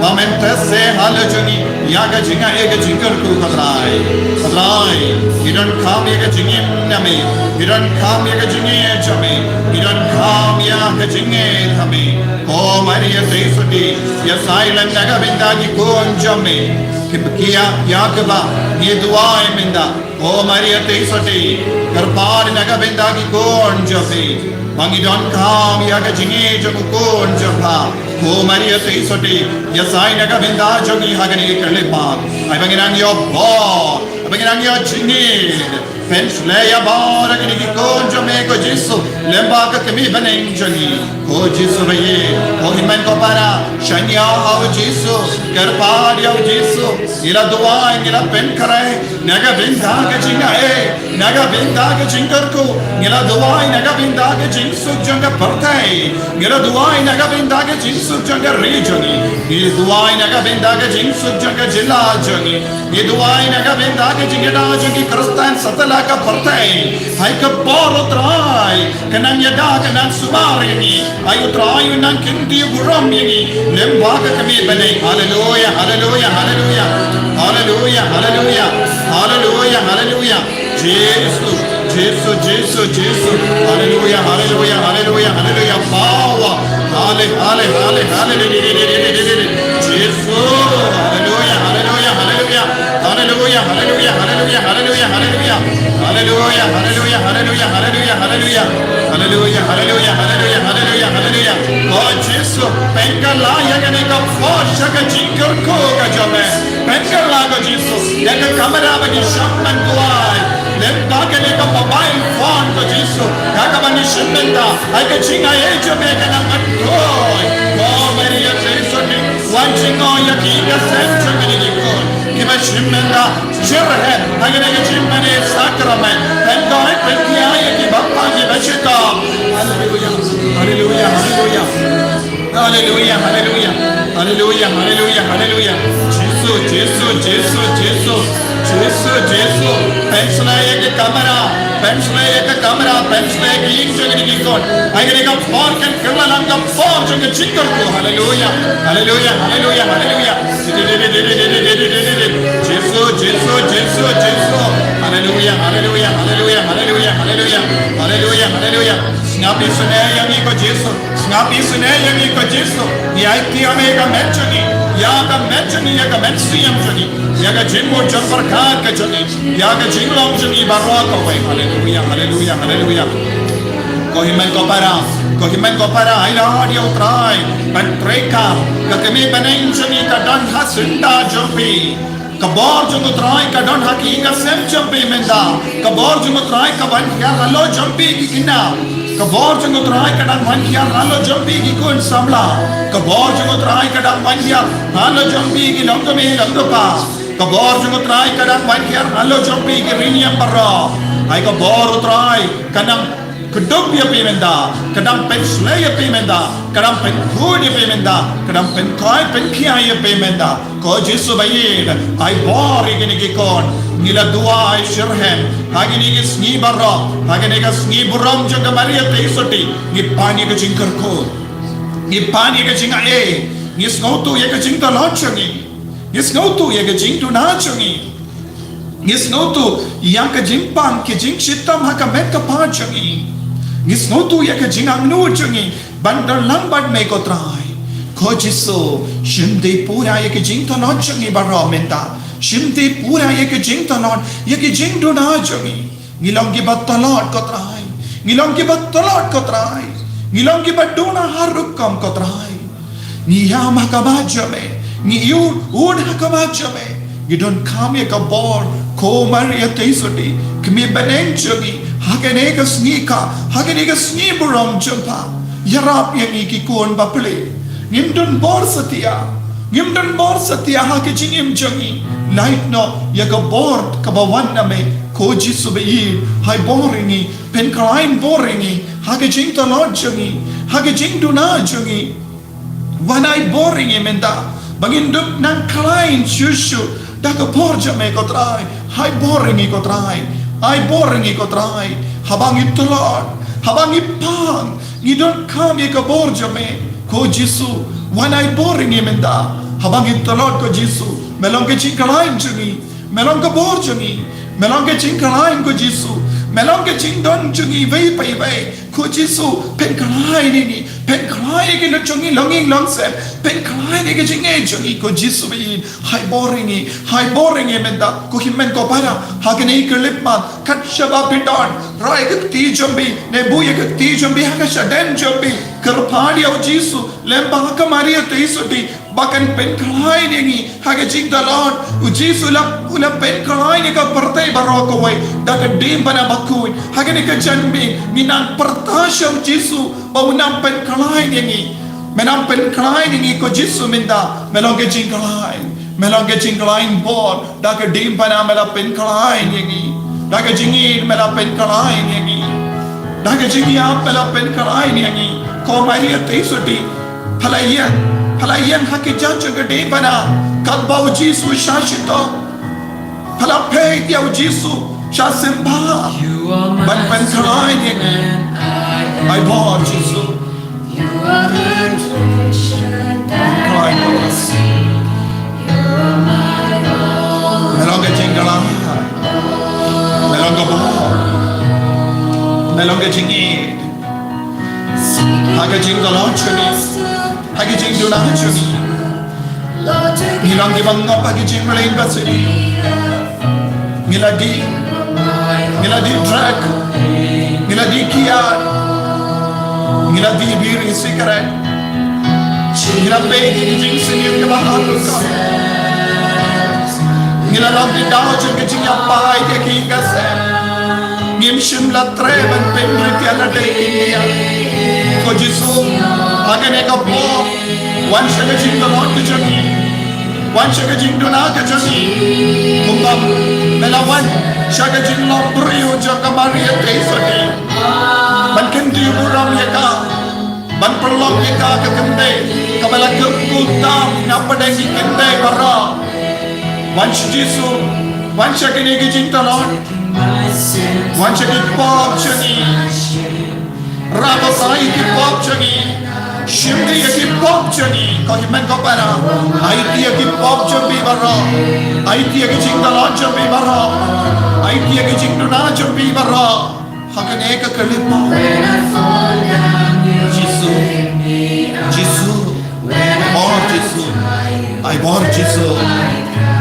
ba men test halor jong ngi ïa ka jingaiei ka jingkyrkhu ko Trai. Ko Trai, ngi donkam ïa ka jingim na me. Ngi donkam ïa ka jingïeit jong me. Ngi donkam ïa ka jingïeit ha me. Ko Maria Theisotti, ïa sai lang na ka bynta ki khun jong me. Ki pakia ïa kaba ngi duwai mynta. Ko Maria Theisotti, kyrpad na ka bynta ki khun jong me. Ba ngi donkam ïa ka jingïeit jong u khun jong pha. Ko Maria Theisotti, ïa sai na ka bynta jong ngi ha kane ka khyllipmat. Ai ba ngin nang ïoh bor, ai ba ngin nang ïoh jingïeit. Pynshlei ïa baroh kine ki khun jong me ko Jisu, lyngba ka kmie bneng jong ngi. Ko Jisu ba ïeit, ko hynmen ko para, shaniah ha u Jisu, kyrpad ïa u Jisu, ngi la duwai, ngi la pynkhreh, na ka bynta ka jingaiei, na ka bynta ka jingkyrkhu, ngi la duwai, na ka bynta ka jingsuk jong ka pyrthei, ngi la duwai, na ka bynta ka jingsuk jong ka ri jong ngi, ngi duwai, na ka bynta ka jingsuk jong ka jylla jong ngi. Ngi duwai na ka bynta ka jingïada jong ki Khristan satlak ka pyrthei. Hai ka bor u Trai, ka nang ïada ka nang sumar ïa ngi. Ai u Trai u nang kyntiew burom ïa ngi. Lyngba ka kmie bneng. Haleluya, haleluya, haleluya. Haleluya, haleluya. Haleluya, haleluya. Jisu, Jisu, Jisu, Jisu. Haleluya, haleluya, haleluya, haleluya. Power. Hale, hale, hale, hale. Jisu. Haleluya, haleluya, haleluya. Haleluya, haleluya, haleluya, haleluya, haleluya. Haleluya, haleluya, haleluya, haleluya, haleluya. Haleluya, haleluya, haleluya, haleluya, haleluya. O Jisu, pynkylla ïa kane ka bor sha ka jingkyrkhu ka jong me. Pynkylla ko Jisu, ïa ka kamra ba ngi shong ban duwai. Tang kane ka mobile phone ko Jisu, ha kaba ngi shim mynta, ai ka jingai jong me ka nang myntoi. Ko Maria Theisotti, wan jngoh ïa ki ïing ki sem jong kine ki khun kiba shim mynta, shitrhem ha kane ka jingmane sakramen. Tang ko ai pynkhia ïa ki bapang kiba shitom. Haleluya, haleluya, haleluya. Haleluya, haleluya. Haleluya, haleluya, haleluya. Jisu, Jisu, Jisu, Jisu. Jisu, Jisu. Pynshlei ïa ka kamra. Pynshlei ïa ka kamra. Pynshlei ïa ki ïing jong kine ki khun. Ai kane ka por kan kylla lang ka por jong ka jingkyrkhu. Haleluya. Haleluya, haleluya, haleluya. Jisu, Jisu, Jisu, Jisu. Haleluya, haleluya, haleluya, haleluya, haleluya. Haleluya, haleluya. Sngap isynei ïa ngi ko Jisu. Sngap isynei ïa ngi ko Jisu. Ïa ïa ka met jong ngi. Ïa ka met jong ngi, ïa ka met siem jong ngi. Ïa ka jingmut jingpyrkhat ka jong ngi. Ïa ka jinglong jong ngi baroh kawei. Haleluya, haleluya, haleluya. Ko hynmen ko para, ko hynmen ko para, ai lad ïa U Trai ban treikam. Ka kmie bneng jong ngi ka don ha syndah jong phi. Ka bor jong U Trai ka don ha ki ïing ki sem jong phi mynta. Ka bor jong U Trai ka wan hiar halor jong phi ki khynnah. Ka bor jong U Trai ka dang wan hiar halor jong phi ki khun samla. Ka bor jong U Trai ka dang wan hiar halor jong phi ki longkmie longkpa. Ka bor jong U Trai ka dang wan hiar halor jong phi ki riewniam baroh. Ai ka bor U Trai ka dang kdup ïa phi mynta, ka dang pynshlei ïa phi mynta, ka dang pynkhuid ïa phi mynta, ka dang pynkhoi pynkhia ïa phi mynta. Ko Jisu ba ïeit, ai bor ïa kine ki khun. Ngi la duwai shitrhem ha kine ki sngi baroh, ha kine ki sngi burom jong ka Maria Theisotti. Ngi pan ïa ka jingkyrkhu, ngi pan ïa ka jingai, ngi sngewthuh ïa ka jingtlot jong ngi, ngi sngewthuh ïa ka jingduna jong ngi. Ngi sngewthuh ïa ka jingpang ka jingshitom ha ka met ka phad jong ngi. Ngi sngewthuh ïa ka jingangnud jong ngi ban don lang bad me ko Trai. Ko Jisu, shim dei pura ïa ka jingtlot jong ngi baroh mynta. Shim dei pura ïa ka jingtlot, ïa ka jingduna jong ngi. Ngi long kiba tlot ko Trai. Ngi long kiba tlot ko Trai. Ngi long kiba duna ha rukom ko Trai. Ngi ïam ha khmat jong me, ngi ïoh un ha khmat jong me. Ngi donkam ïa ka bor, ko Maria Theisotti, kmie bneng jong ngi, ha kane ka sngi kha, ha kane ka sngi burom jong pha. Ïarap ïa ngi ki khun bapli. Ngim don bor satia, ngim don bor satia ha ka jingim jong ngi. Lait noh ïa ka bor kaba wan na me, ko Jisu ba ïeit, ai bor ïa ngi, pynkhlaiñ bor ïa ngi, ha ka jingtlot jong ngi, ha ka jingduna jong ngi. Wan ai bor ïa ngi mynta, ba ngin dup nang khlaiñ shuh shuh da ka bor jong me ko Trai. Ai bor ïa ngi ko Trai. Ai bor ïa ngi ko Trai. Haba ngi tlot, haba ngi pang, ngi donkam ïa ka bor jong me. Ko Jisu, wan ai bor ïa ngi mynta. Haba ngi tlot ko Jisu, me long ka jingkhlaiñ jong ngi. Me long ka bor jong ngi, me long ka jingkhlaiñ ko Jisu, me long ka jingdon jong ngi iwei pa iwei. Ko Jisu, pynkhlaiñ ïa ngi, pynkhlaiñ ïa ki lok jong ngi, longïing longsem, pynkhlaiñ ïa ki jingeh jong ngi ko Jisu ba ïeit. Ai bor ïa ngi, ai bor ïa ngi mynta, ko hynmen ko para, ha kane ka khyllipmat, kat shaba phi don, rai ïa ka kti jong phi, ne buh ïa ka kti jong phi ha ka shadien jong phi, kyrpad ïa u Jisu, lem bad ha ka Maria Theisotti, ba kan pynkhlaiñ ïa ngi ha ka jingtlot. U Jisu u la, u la pynkhlaiñ ïa ka pyrthei baroh kawei da ka diengphna bakhuid. Ha kane ka janmiet ngi nang pyrta sha u Jisu ba un nang pynkhlaiñ ïa ngi. Me nang pynkhlaiñ ïa ngi ko Jisu mynta. Me long ka jingkhlaiñ, me long ka jingkhlaiñ bor. Da ka diengphna me la pynkhlaiñ ïa ngi. Da ka jingïeit me la pynkhlaiñ ïa ngi. Da ka jingïap me la pynkhlaiñ ïa ngi. Ko Maria Theisotti, pha la ïeng, pha la ïeng ha ki jait jong ka diengphna. Katba u Jisu u shah shitom, pha la peit ïa u Jisu u shah sngewbha ban pynkhlaiñ ïa ngi. Ai bor Jisu. Khlaiñ bor. Me long ka jingkhlaiñ. Me long ka bor. Me long ka jingïeit. Ha ka jingtlot jong ngi, ha ka jingduna jong ngi, ngi long kiba ngop ha ka jingmlien ba sniew. Ngi la dih, ngi la dih drug, ngi la dih kiad, ngi la dih biri sigaret. Ngi la peit ïa ki jingsniew kiba harum ka. Ngi la long ki daw jong ka jingïapaid ïa ki ïing ka sem. Shim la treh ban pynrit ïa lade ki nia. Ko Jisu, ha kane ka por, wan sha ka jingdon ka jong ngi. Wan sha ka jingduna ka jong ngi. Kumba me la wan sha ka jinglong briew jong ka Maria Theisotti, ban kyntiew burom ïa ka, ban pynlong ïa ka ka kynthei kaba la kyrkhu tam na pdeng ki kynthei baroh. Wan sha Jisu, wan sha kine ki jingtlot, wan sha ki pop jong ngi. Rah batai ki pop jong ngi. Shim ïa ki pop jong ngi. Ko hynmen ko para, aiti ïa ki pop jong phi baroh. Aiti ïa ki jingtlot jong phi baroh. Aiti ïa ki jingduna jong phi baroh. Ha kane ka khyllipmat. Jisu. Jisu. Bor Jisu. Ai bor Jisu.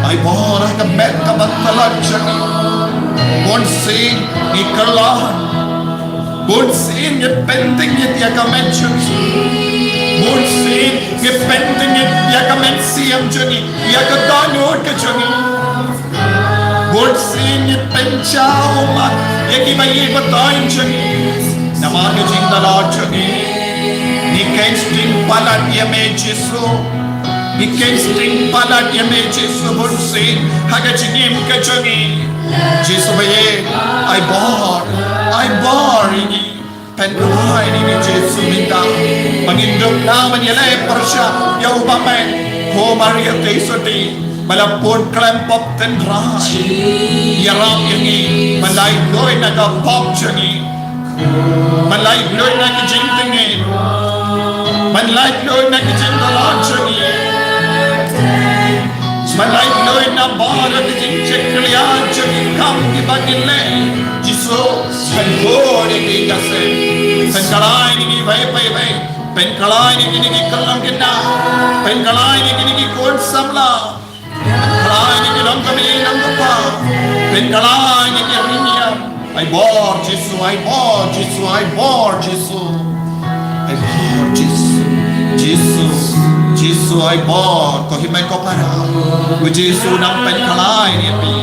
Ai bor ha ka met kaba tlot jong ngi. Bunsien ngi kylla. Bunsien ngi pynthikna ïa ka met jong ngi. Bunsien ngi pynthikna ïa ka mynsiem jong ngi. Ïa ka dohnud ka jong ngi. Bunsien ngi pynjaw ummat ïa kiba ïeit ba taiñ jong ngi. Namar ka jingtlot jong ngi. Ngi khein sting palat ïa me Jisu. Ngi khein sting palat ïa me Jisu bunsien ha ka jingim ka jong ngi. Jisu ba ïeit, ai bor, ai bor ïa ngi. Pynkylla ïa ngi Jisu mynta. Ba ngin dup na ban ïaleh pyrshah ïa u bymman. Ko Maria Theisotti ba la pun khlem pop tynrai. Ïarap ïa ngi ban lait luid na ka pop jong ngi. Ban lait luid na ka jingtngit. Ban lait luid na ka jingtlot jong ngi. Ban lait luid na baroh ki jingshakri jong ki kam kiba ngi leh. Jisu, pynkylla ïa ngi ka seng. Pynkylla ïa ngi wei pa wei. Pynkylla ïa ngi ki kyllon kynda. Pynkylla ïa ngi ki khun samla. Pynkylla ïa ngi ki long kmie long kpa. Pynkylla ïa ngi ki ri niam. Ai bor Jisu, ai bor Jisu, ai bor Jisu. Ai bor Jisu. Jisu, Jisu ai bor. Ko hynmen ko para, ko Jisu nang pynkylla ïa ngi.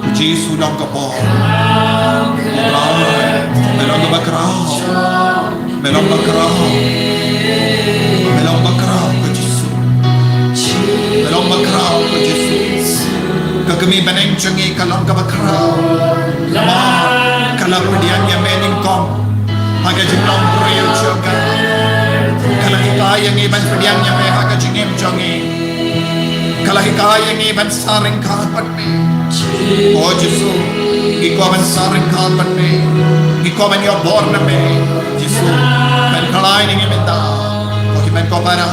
Ko Jisu nang ka bor. Ko Trai, me long kaba khraw. Me long ba khraw. Me long ba khraw ko Jisu. Me long ba khraw ko Jisu. Ka kmie bneng jong ngi ka long kaba khraw. Namar ka la pdiang ïa me nyngkong ha ka jinglong briew jong ka. Ka la hikai ïa ngi ban pdiang ïa me ha ka jingim jong ngi. Ka la hikai ïa ngi ban sa ryngkat bad me. O Jisu, ngi kwah ban sa ryngkat bad me. Ngi kwah ban ïoh bor na me. Jisu, pynkylla ïa ngi mynta. Ko hynmen ko para,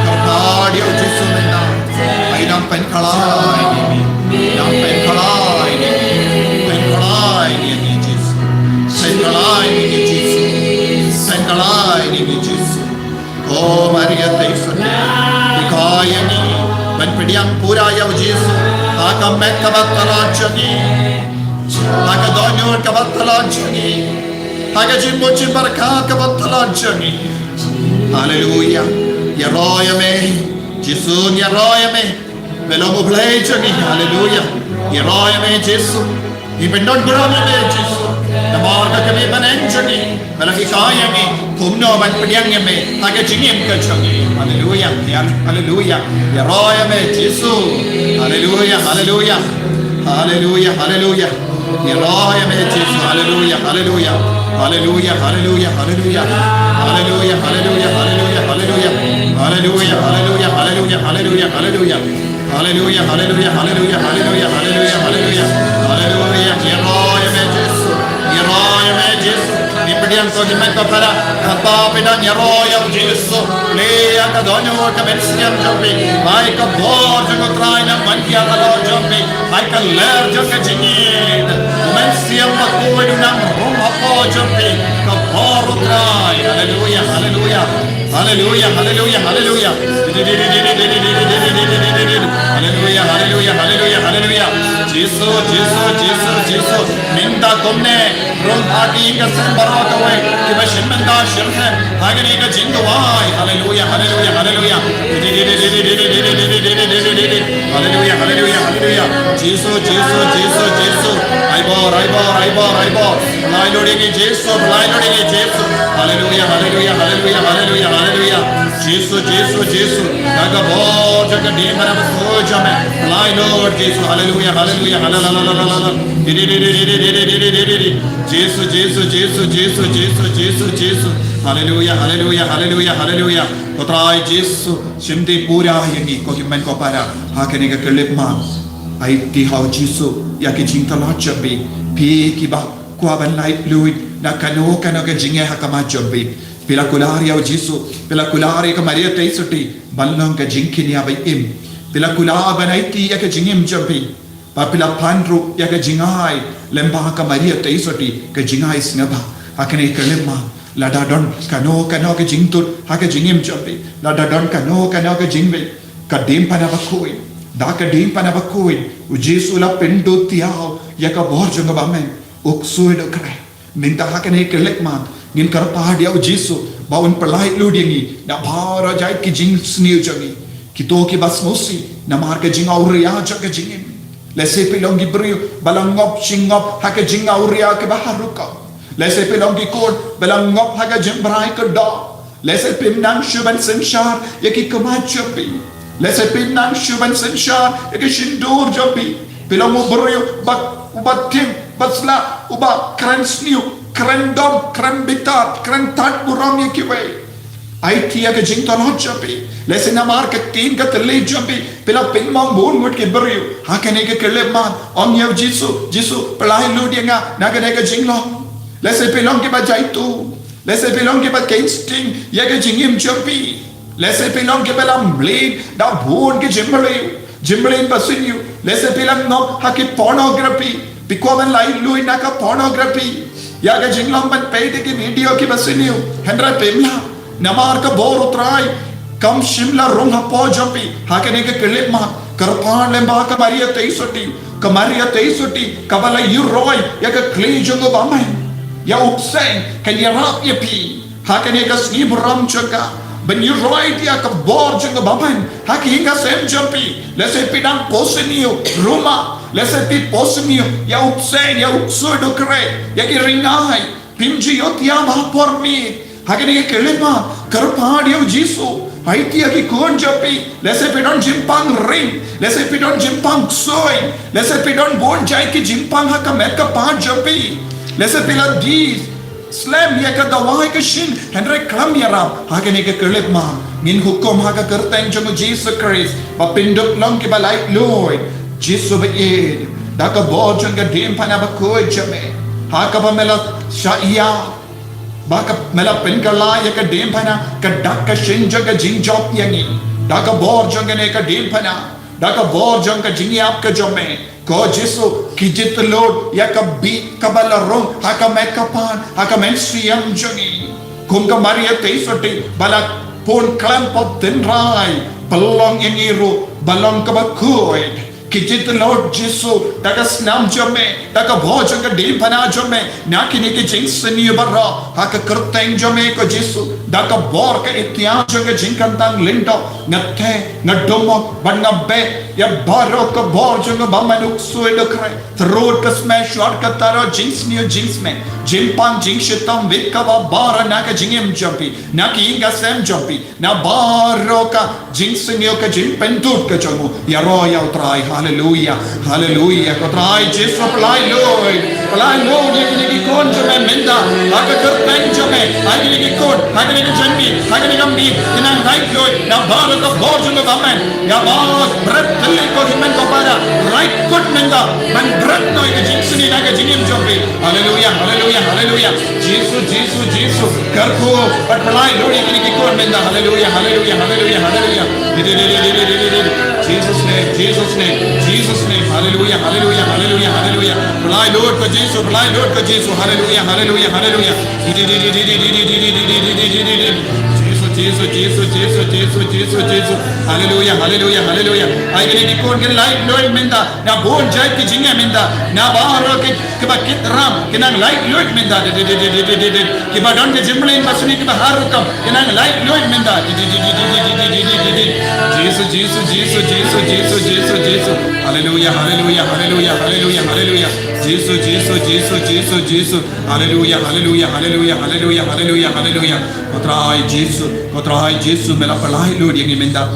kyrpad ïa u Jisu mynta. Ai nang pynkylla ïa ngi. Nang pynkylla ïa ngi. Pynkylla ïa ngi Jisu. Pynkylla ïa ngi Jisu. Pynkylla ïa ngi Jisu. Ko Maria Theisotti, hikai ïa ngi ban pdiang pura ïa u Jisu ha ka met kaba tlot jong ngi, ha ka dohnud kaba tlot jong ngi, ha ka jingmut jingpyrkhat kaba tlot jong ngi. Haleluya. Ïaroh ïa me Jisu, ïaroh ïa me. Me long U Blei jong ngi. Haleluya. Ïaroh ïa me Jisu. Ngi pyndon burom ïa me Jisu. Namar ka kmie bneng jong ngi, me la hikai ïa ngi kumno ban pdiang ïa me ha ka jingim ka jong ngi. Haleluya. Haleluya. Ïaroh ïa me Jisu. Haleluya, haleluya. Haleluya, haleluya. Ïaroh ïa me Jisu. Haleluya, haleluya. Haleluya, haleluya, haleluya. Haleluya, haleluya, haleluya, haleluya. Haleluya, haleluya, haleluya, haleluya, haleluya. Haleluya, haleluya, haleluya, haleluya, haleluya, haleluya. Haleluya, ïaroh ïa me Jisu. Ïaroh ïa me Jisu. Ngi pdiang ko jingmut ko para. Kata phi dang ïaroh ïa u Jisu. Leh ïa ka dohnud ka mynsiem jong phi. Ai ka bor jong U Trai nang man ïa ka dohnud jong phi. Ai ka lyer jong ka jingïeit. U Mynsiem Bakhuid u nang rung hapoh jong phi. Ka bor U Trai. Haleluya, haleluya. Haleluya, haleluya, haleluya. Haleluya, haleluya, haleluya, haleluya. Jisu, Jisu, Jisu, Jisu. Mynta kumne, rung ha ki ïing ka sem baroh kawei kiba shim bynta shim sem ha kane ka jingduwai. Haleluya, haleluya, haleluya. Haleluya, haleluya, haleluya, haleluya. Jisu, Jisu, Jisu, Jisu. Ai ba Ai bor, ai bor, ai bor. Pynlait lut ïa ngi Jisu, pynlait lut ïa ngi Jisu. Haleluya, haleluya, haleluya, haleluya, haleluya. Jisu, Jisu, Jisu. Da ka bor jong ka diengphna bakhuid jong me, pynlait lut Jisu. Haleluya, haleluya, haleluya. Jisu, Jisu, Jisu. Haleluya, haleluya, haleluya, haleluya. Ko Trai Jisu, shim dei pura ïa ngi ko hynmen ko para ha kane ka khyllipmat. Aiti ha u Jisu ïa ki jingtlot jong phi, phi kiba kwah ban lait luid na kano kano ka jingeh ha khmat jong phi. Phi la kular ïa u Jisu, phi la kular ïa ka Maria Theisotti ban long ka jingkñia ba im. Phi la kular ban aiti ïa ka jingim jong phi. Ba phi la pan ruh ïa ka jingai lyngba ka Maria Theisotti, ka jingai sngewbha. Ha kane ka khyllipmat, lada don kano kano ka jingtut ha ka jingim jong phi, lada don kano kano ka jingbieit, ka diengphna bakhuid, da ka diengphna bakhuid u Jisu u la pynduh thiaw ïa ka bor jong ka bymman. U ksuid u khreh, mynta ha kane ka khyllipmat ngin kyrpad ïa u Jisu ba un pynlait lut ïa ngi na baroh jait ki jingsniew jong ngi. Kito kiba sngewsih namar ka jingawria jong ka jingim. Lehse phi long ki briew ba la ngop shi ngop ha ka jingawria kaba haruka. Lehse phi long ki khun ba la ngop ha ka jingbrai kyrdoh. Lehse phim nang shuh ban synshar ïa ki khmat jong phi. Lehse phim nang shuh ban synshar ïa ki shyntur jong phi. Phi long u briew ba, uba tim, ba sla, uba kren sniew, kren dom, kren bitar, kren thait burom ïa kiwei. Aiti ïa ka jingtlot jong phi. Lehse namar ka ktien ka thylliej jong phi, phi la pynmong bun ngut ki briew. Ha kane ka khyllipmat, ong ïa u Jisu, Jisu, pynlait lut ïa nga na kane ka jinglong. Lehse phi long kiba jaituh. Lehse phi long kiba khein sting ïa ka jingim jong phi. Lehse phi long kiba la mlien da bun ki jingmlien, jingmlien ba sniew. Lehse phi la ngop ha ki pornography. Phi kwah ban lait luid na ka pornography, ïa ka jinglong ban peit ïa ki video kiba sniew. Hynrei phim lah namar ka bor u Trai kam shym la rung hapoh jong phi. Ha kane ka khyllipmat, kyrpad lyngba ka Maria Theisotti, ka Maria Theisotti kaba la ïuroi ïa ka khlieh jong u bymman. Ïa u bseiñ kan ïarap ïa phi ha kane ka sngi burom jong ka, ban ïuroi ïa ka bor jong u bymman ha ki ïing ki sem jong phi. Lehse phi dang post sniew, ruma, lehse phi post sniew ïa u bseiñ, ïa u ksuid u khreh, ïa ki ringai. Phim ju ïohthiah ha por miet. Ha kane ka khyllipmat, kyrpad ïa u Jisu. Aiti ïa ki khun jong phi. Lehse phi don jingpang ring, lehse phi don jingpang ksuid, lehse phi don bun jait ki jingpang ha ka met ka phad jong phi. Lehse phi la die slem ïa ka dawai ka shin, hynrei khlem ïarap. Ha kane ka khyllipmat, ngin hukum ha ka kyrteng jong u Jisu Khrist ba phin dup long kiba lait luid. Jisu ba ïeit, da ka bor jong ka diengphna bakhuid jong me, ha kaba me la shah ïa, ba ka me la pynkylla ïa ka diengphna, ka dak ka shin jong ka jingjop ïa ngi. Da ka bor jong kane ka diengphna, da ka bor jong ka jingïap ka jong me, ko Jisu, ki jingtlot ïa ka bieit kaba la rung ha ka met ka phad, ha ka mynsiem jong ngi. Kum ka Maria Theisotti ba la pun khlem pop tynrai, pynlong ïa ngi ruh ba long kaba khuid. Ki jingtlot Jisu, da ka snam jong me, da ka bor jong ka diengphna jong me, na kine ki jingsniew baroh, ha ka kyrteng jong me ko Jisu, da ka bor ka iktiar jong ka jingkyntang lyngdoh, nga theh, nga dumok, bad nga beh ïa baroh ka bor jong ka bymman, u ksuid u khreh, tyrut ka smet, shuwa ka taro, jingsniew jingsmet, jingpang jingshitom, bit kaba baroh na ka jingim jong phi, na ki ïing ki sem jong phi, na baroh ka jingsniew ka jingpynthut ka jong u. Ïaroh ïa u Trai. Haleluya. Haleluya. Ko Trai Jisu, pynlait luid, pynlait luid ïa kine ki khun jong me mynta, ha ka kyrteng jong me. Ha kine ki khun, ha kine ki jingmih, ha kine ki jingmih, ki nang lait luid na baroh ka bor jong ka bymman. Ïa ba bret thylliej ko hynmen ko para, lait kut mynta ban bret noh ïa ka jingsniew na ka jingim jong phi. Haleluya. Haleluya. Haleluya. Jisu, Jisu, Jisu, kyrkhu bad pynlait luid ïa kine ki khun mynta. Haleluya, haleluya, haleluya, haleluya. Jesus name, Jesus name, Jesus name. Haleluya, haleluya, haleluya, haleluya. Pynlait luid ko Jisu, pynlait luid ko Jisu. Haleluya, haleluya, haleluya. Jisu, Jisu, Jisu. Haleluya, haleluya, haleluya. Ai kine ki khun kin lait luid mynta na bun jait ki jingeh mynta, na baroh ki, kiba kit ram, ki nang lait luid mynta. Kiba don ki jingmlien basniew, kiba har rukom, ki nang lait luid mynta. Jisu, Jisu, Jisu. Haleluya, haleluya, haleluya, haleluya, haleluya. Jisu, Jisu, Jisu, Jisu, Jisu. Haleluya, haleluya, haleluya, haleluya, haleluya, haleluya. Ko Trai Jisu, ko Trai Jisu, me la pyllait lut ïa ngi mynta.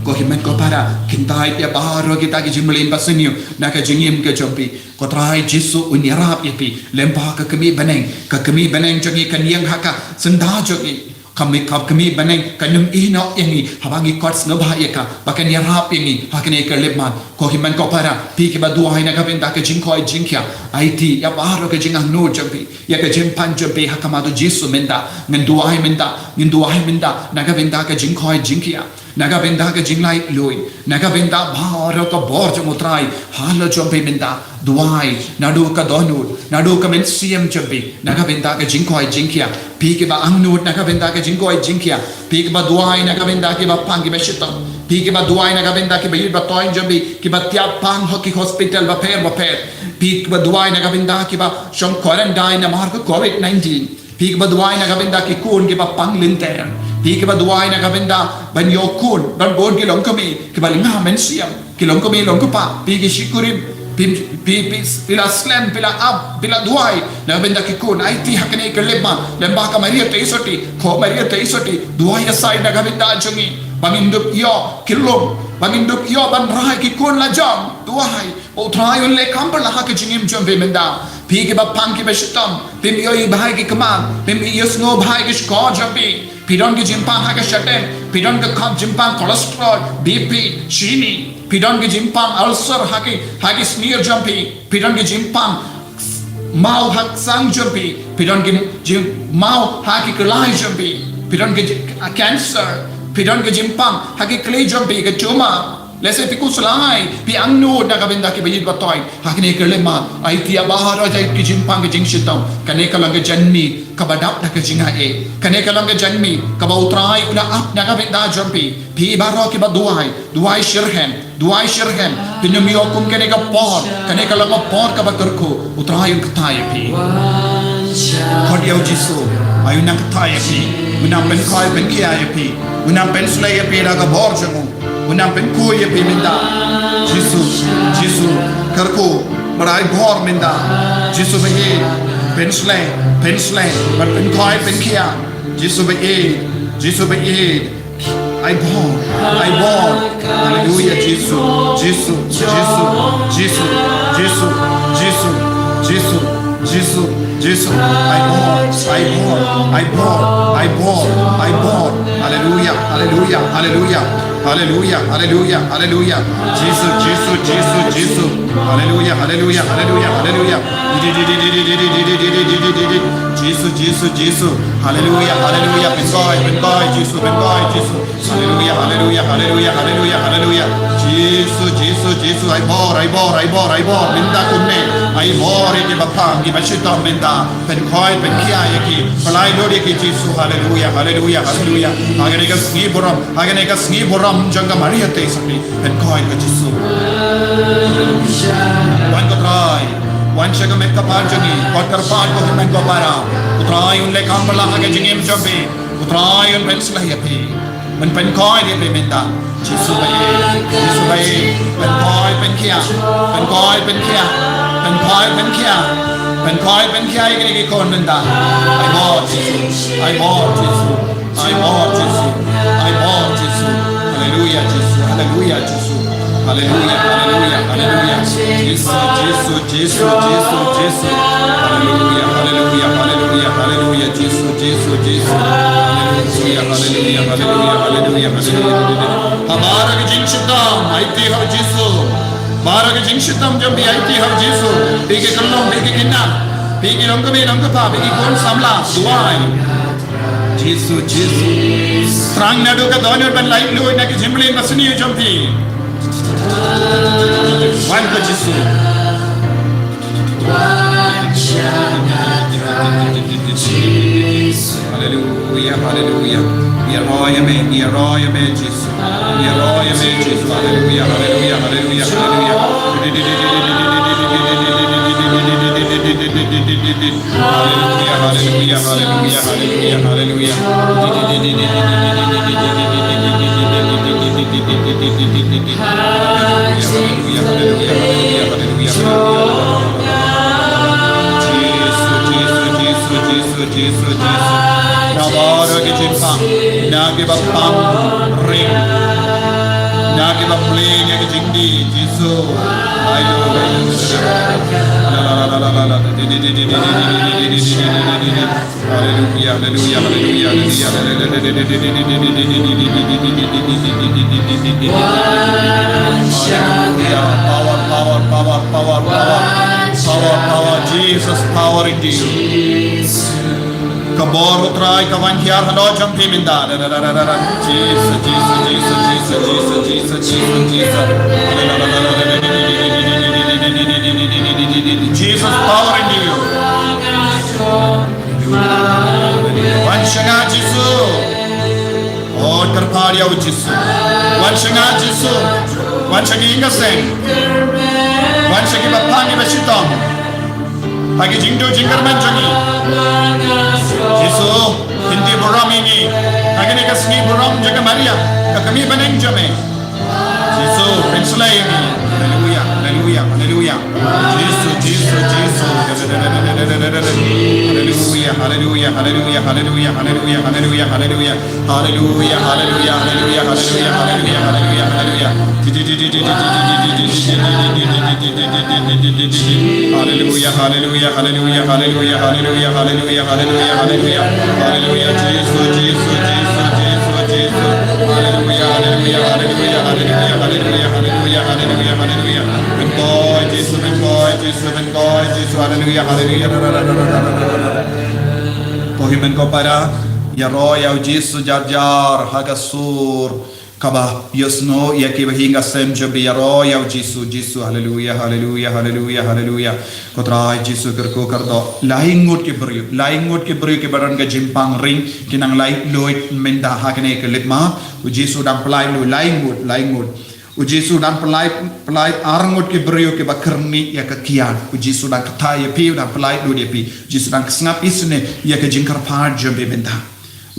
Ko hynmen ko para, kyntait ïa baroh kita ki jingmlien basniew na ka jingim ka jong phi. Ko Trai Jisu un ïarap ïa phi. Lem bad ka kmie bneng, ka kmie bneng jong ngi kan ïeng ha ka syndah jong ngi. Ka kmie, ka kmie bneng kan ym ïehnoh ïa ngi haba ngi khot sngewbha ïa ka, ba kan ïarap ïa ngi ha kane ka khyllipmat. Ko hynmen ko para, phi kiba duwai na ka bynta ka jingkoit jingkhiah, aiti ïa baroh ka jingangnud jong phi, ïa ka jingpang jong phi ha khmat u Jisu mynta. Ngin duwai mynta, ngin duwai mynta na ka bynta ka jingkoit jingkhiah, na ka bynta ka jinglait luid, na ka bynta baroh ka bor jong u Trai ha la jong phi mynta. Duwai naduh ka dohnud, naduh ka mynsiem jong phi, na ka bynta ka jingkoit jingkhiah. Phi kiba angnud na ka bynta ka jingkoit jingkhiah, phi kiba duwai na ka bynta kiba pang kiba shitom, phi kiba duwai na ka bynta kiba ïeit ba toiñ jong phi kiba thiah pang ha ki hospital bapher bapher, phi kiba duwai na ka bynta kiba shong quarantine namar ka covid nineteen. Phi kiba duwai na ka bynta ki khun kiba pang lynter. Phi kiba duwai na ka bynta ban ïoh khun, ban bun ki longkmie kiba lynga mynsiem, ki longkmie longkpa, phi ki shikurim, phi, phi, phi, phi la slem, phi la ap, phi la duwai na ka bynta ki khun. Aiti ha kane ka khyllipmat lem bad ka Maria Theisotti, ko Maria Theisotti, duwai ïa sai na ka bynta jong ngi, ba ngin dup ïoh ki lum, ba ngin dup ïoh ban rai ki khun la jong. Duwai. U Trai un leh kam pala ha ka jingim jong phi mynta. Phi kiba pang kiba shitom, phim ïohi bha ïa ki khmat, phim ïohsngew bha ïa ki shkor jong phi. Phi don ki jingpang ha ka shadem, phi don ka khop jingpang cholesterol, B P, shini. Phi don ki jingpang ulcer ha ki, ha ki snier jong phi. Phi don ki jingpang maw ha ka sang jong phi. Phi don ki jingmaw ha ki khlai jong phi. Phi don ki jing, cancer. Phi don ki jingpang ha ki khlei jong phi, ka tumor. Lehse phi khuslai, phi angnud na ka bynta kiba ïeit ba toiñ. Ha kane ka khyllipmat, aiti ïa baroh jait ki jingpang ki jingshitom. Kane ka long ka janmiet kaba dap da ka jingaiei. Kane ka long ka janmiet kaba u Trai u la ap na ka bynta jong phi. Phi baroh kiba duwai, duwai shitrhem, duwai shitrhem. Phin ym ïoh kum kane ka por, kane ka long ka por kaba kyrkhu. U Trai un kyrteng ïa phi. Khot ïa u Jisu, ai un nang kyrteng ïa phi. Un nang pynkhiah, pynkhiah ïa phi. Un nang pynshlei ïa phi da ka bor jong u. Un nang pynkhuid ïa phi mynta. Jisu, Jisu, kyrkhu, ba ai bor mynta. Jisu ba ïeit, pynshlei, pynshlei, ba pynkhiah, pynkhiah. Jisu ba ïeit, Jisu ba ïeit. Ai bor, ai bor. Haleluya, Jisu, Jisu, Jisu. Jisu, ai bor, ai bor, ai bor, ai bor, ai bor. Haleluya, haleluya, haleluya. Haleluya, haleluya, haleluya. Jisu, Jisu, Jisu, Jisu. Haleluya, haleluya, haleluya, haleluya. Jisu, Jisu, Jisu. Haleluya, haleluya. Pynkhiah, pynkhiah, Jisu, pynkhiah, Jisu. Haleluya, haleluya, haleluya, haleluya, haleluya. Jisu, Jisu, Jisu. Ai bor, ai bor, ai bor, ai bor. Mynta kumne. Ai bor ïa kiba pang, kiba shitom mynta. Pynkhiah, pynkhiah ïa ki. Pyllait lut ïa ki, Jisu. Haleluya, haleluya, haleluya. Ha kane ka sngi burom, ha kane ka sngi burom jong ka Maria Theisotti. Pynkhiah ko Jisu. Wan ko Trai. Wan sha ka met ka phad jong ngi. Kot kyrpad ko hynmen ko para. U Trai un leh kam pala ha ka jingim jong phi. U Trai un pynshlei ïa phi. Pyn, pynkhiah ïa phi mynta. Jisu ba ïeit, Jisu ba ïeit. Pynkhiah, pynkhiah. Pynkhiah, pynkhiah. Pynkhiah, pynkhiah. Pynkhiah, pynkhiah ïa kine ki khun mynta. Ai bor Jisu. Ai bor Jisu. Ai bor Jisu. Ai bor Jisu. Haleluya Jisu. Haleluya Jisu. Haleluya, haleluya, haleluya. Jisu, Jisu, Jisu, Jisu, Jisu. Haleluya, haleluya, haleluya, haleluya. Jisu, Jisu, Jisu. Haleluya, haleluya, haleluya, haleluya, haleluya. Ha baroh ki jingshitom, aiti ha u Jisu. Baroh ki jingshitom jong phi, aiti ha u Jisu. Phi ki khyllung, phi ki khynnah, phi ki longkmie longkpa, phi ki khun samla, duwai. Jisu, Jisu. Thrang naduh ka dohnud ban lait luid na ki jingmlien basniew jong phi. Wan ko Jisu. Haleluya, haleluya. Ïaroh ïa me, ïaroh ïa me, Jisu. Ïaroh ïa me, Jisu. Haleluya, haleluya, haleluya, haleluya. Haleluya, haleluya, haleluya, haleluya, haleluya. Haleluya, haleluya, haleluya, haleluya, haleluya. Jisu, Jisu. Na baroh ki jingpang, na kiba pang ring, na kiba plie ïa ki jingdih, Jisu. Ayo. Haleluya, haleluya, haleluya, haleluya, haleluya. Haleluya. Power, power, power, power, power, power. Power, power, Jesus, power indeed. Ka bor U Trai ka wan hiar halor jong phi mynta. Jesus, Jesus, Jesus. Jesus, power indeed. Wan sha nga Jisu. Oh, kyrpad ïa u Jisu. Wan sha nga Jisu. Wan sha ngi ïing ka seng. Wan sha kiba pang kiba shitom ha ki jingduh jingkyrmen jong ngi. Jisu, pynti burom ïa ngi ha kane ka sngi burom jong ka Maria, ka kmie bneng jong me. Jisu, pynslei ïa ngi. Haleluya, haleluya, haleluya. Jisu, Jisu, Jisu. Haleluya, haleluya, haleluya, haleluya, haleluya, haleluya, haleluya. Haleluya, haleluya, haleluya, haleluya, haleluya, haleluya, haleluya. Haleluya, haleluya, haleluya, haleluya, haleluya, haleluya, haleluya, haleluya. Haleluya, Jisu, Jisu, Jisu, Jisu, Jisu. Haleluya, haleluya, haleluya, haleluya, haleluya, haleluya, haleluya, haleluya. Pynkoit Jisu, pynkoit Jisu, pynkoit Jisu. Haleluya, haleluya. Ko hynmen ko para, ïaroh ïa u Jisu jar jar ha ka sur kaba ïohsngew ïa kiba ïing ka sem jong phi, ïaroh ïa u Jisu, Jisu, haleluya, haleluya, haleluya, haleluya. Ko Trai Jisu kyrkhu kyrdoh, lai ngut ki briew, lai ngut ki briew kiba don ka jingpang ring, ki nang laitluid mynta ha kane ka lipmat. U Jisu dang pyllait luid, lai ngut, lai ngut. U Jisu dang pyllait, pyllait ar ngut ki briew kiba kyrni ïa ka kiad. U Jisu dang kyntait ïa phi, u dang pyllait luid ïa phi. U Jisu dang sngap isynei ïa ka jingkyrpad jong phi mynta.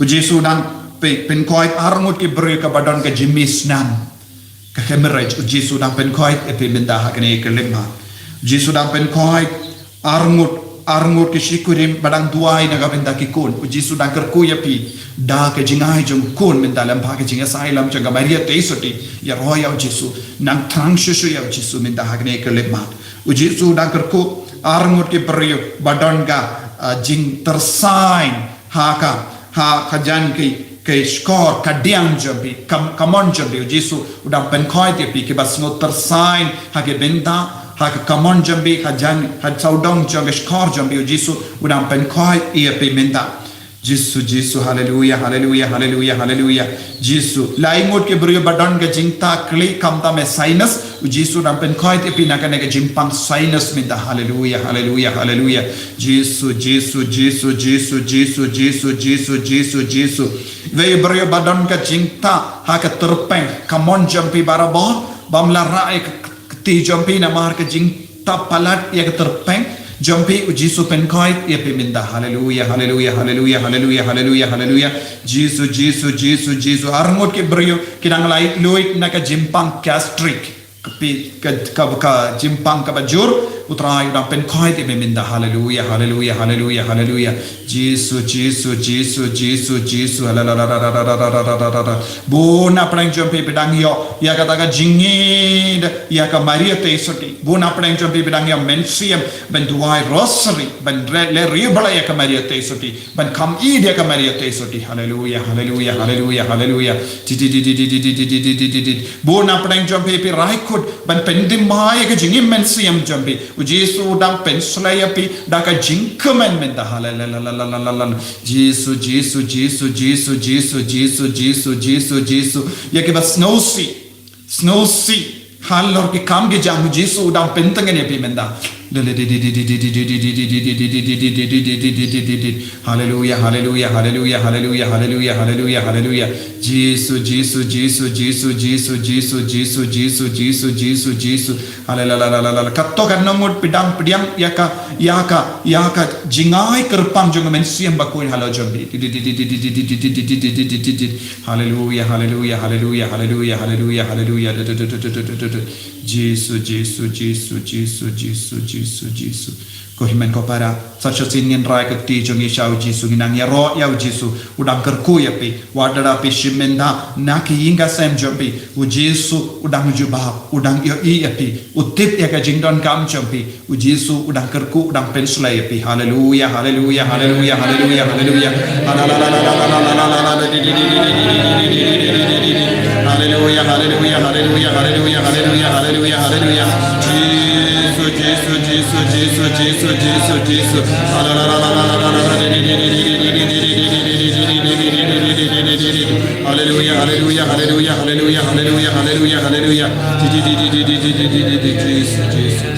U Jisu dang pyn-, pynkoit ar ngut ki briew kaba don ka jingmih snam, ka hemorrhage. U Jisu dang pynkoit ïa phi mynta ha kane ka lipmat. U Jisu dang pynkoit ar ngut, ar ngut ki shikurim ba dang duwai na ka bynta ki khun. U Jisu dang kyrkhu ïa phi da ka jingai jong u khun mynta lem bad ka jingïasaid lam jong ka Maria Theisotti. Ïaroh ïa u Jisu, nang thrang shuh shuh ïa u Jisu mynta ha kane ka lipmat. U Jisu dang kyrkhu ar ngut ki briew ba don ka, ah, jingtyrsain ha ka, ha ka jan ki, ki shkor, ka diang jong phi, ka, ka mon jong phi. U Jisu u dang pynkoit ïa phi, kiba sngew tyrsain ha ki bynta, ha ka, ka mon jong phi, ha jan, ha sawdong jong ki shkor jong phi. U Jisu u dang pynkoit ïa phi mynta. Jisu, Jisu, haleluya, haleluya, haleluya, haleluya. Jisu, lai ngut ki briew ba don ka jingtah khlieh khamtam ïa sinus. U Jisu dang pynkoit ïa phi na kane ka jingpang sinus mynta. Haleluya, haleluya, haleluya. Jisu, Jisu, Jisu. Wei briew ba don ka jingtah ha ka tyrpeng, ka mon jong phi barabor, bym lah rah ïa ka kti jong phi namar ka jingtah palat ïa ka tyrpeng jong phi. U Jisu pynkoit ïa phi mynta. Haleluya, haleluya, haleluya, haleluya, haleluya, haleluya. Jisu, Jisu, Jisu, Jisu. Ar ngut ki briew ki dang laitluid na ka jingpang gastric. Ka pi-, ka, ka, ka jingpang kaba jur, U Trai u dang pynkoit ïa phi mynta. Haleluya, haleluya, haleluya, haleluya. Jisu, Jisu, Jisu, Jisu, Jisu. Bun na pdeng jong phi ba dang ïoh ïa kata ka jingïeit ïa ka Maria Theisotti. Bun na pdeng jong phi ba dang ïoh mynsiem ban duwai rosary, ban re-, leh riewblei ïa ka Maria Theisotti, ban kham ïeit ïa ka Maria Theisotti. Haleluya, haleluya, haleluya, haleluya. Ti, ti, ti. Bun na pdeng jong phi ba rai kut ban pynthymmai ïa ka jingim mynsiem jong phi. U Jisu u dang pynslei ïa phi da ka jingkmen mynta. Haleluya. Jisu, Jisu, Jisu. Ïa kiba sngewsih, sngewsih halor ki kam ki jam, U Jisu u dang pyntngen ïa phi mynta. Haleluya, haleluya, haleluya, haleluya, haleluya, haleluya, haleluya. Jisu, Jisu, Jisu. Haleluya. Katto katne ngut phi dang pdiang ïa ka, ïa ka, ïa ka jingai kyrpang jong ka mynsiem bakhuid halor jong phi. Haleluya, haleluya, haleluya, haleluya, haleluya, haleluya. Jisu, Jisu, Jisu, Jisu, Jisu, Jisu, Jisu. Ko hynmen ko para, sa shisien ngin rai ka kti jong ngi sha u Jisu, ngin nang ïaroh ïa u Jisu, u dang kyrkhu ïa phi, wat lada phi shim bynta na ki ïing ki sem jong phi, u Jisu u dang jubab, u dang ïohi ïa phi, u tip ïa ka jingdonkam jong phi, u Jisu u dang kyrkhu, u dang pynshlei ïa phi. Haleluya, haleluya, haleluya, haleluya, haleluya. Haleluya, haleluya, haleluya, haleluya, haleluya, haleluya, haleluya. Jisu, Jisu, Jisu, Jisu, Jisu, Jisu, Jisu. Haleluya, haleluya, haleluya, haleluya, haleluya, haleluya, haleluya. Jisu, Jisu, Jisu.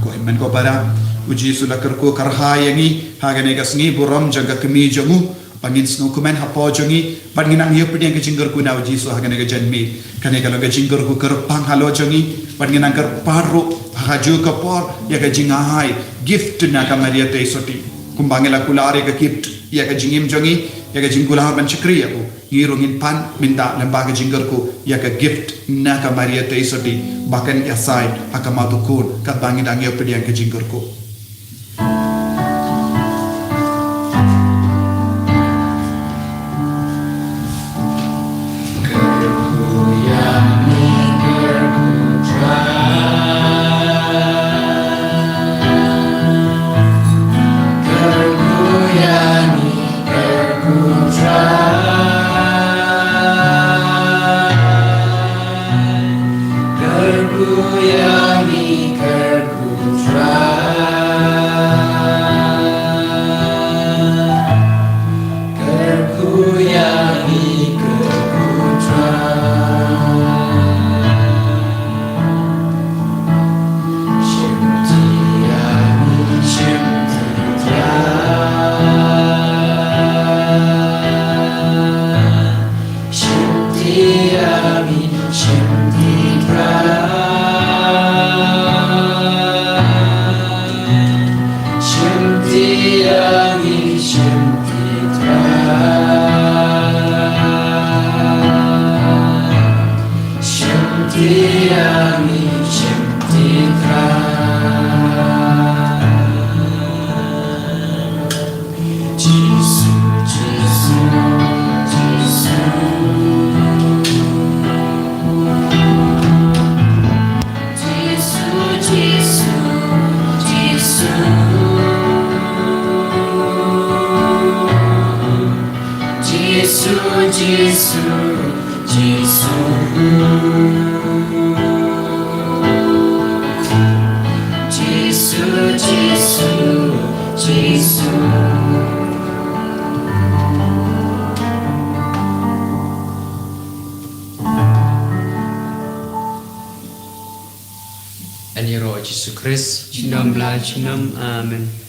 Ko hynmen ko para, u Jisu la kyrkhu kyrhai ïa ngi ha kane ka sngi burom jong ka kmie jong u, ba ngin sngewkmen hapoh jong ngi, bad ngin nang ïoh pdiang ka jingkyrkhu na u Jisu ha kane ka janmiet. Kane ka long ka jingkyrkhu kyrpang halor jong ngi, bad ngin nang kyrpad ruh ha kajuh ka por ïa ka jingai gift na ka Maria Theisotti. Kumba ngi la kular ïa ka gift ïa ka jingim jong ngi, ïa ka jingkular ban shakri ïa u, ngi ruh ngin pan mynta lyngba ka jingkyrkhu ïa ka gift na ka Maria Theisotti, ba kan ïasai ha khmat u Khun katba ngi dang ïoh pdiang ka jingkyrkhu. Ani ro Jisu Khrist. Junom la junom. Amen.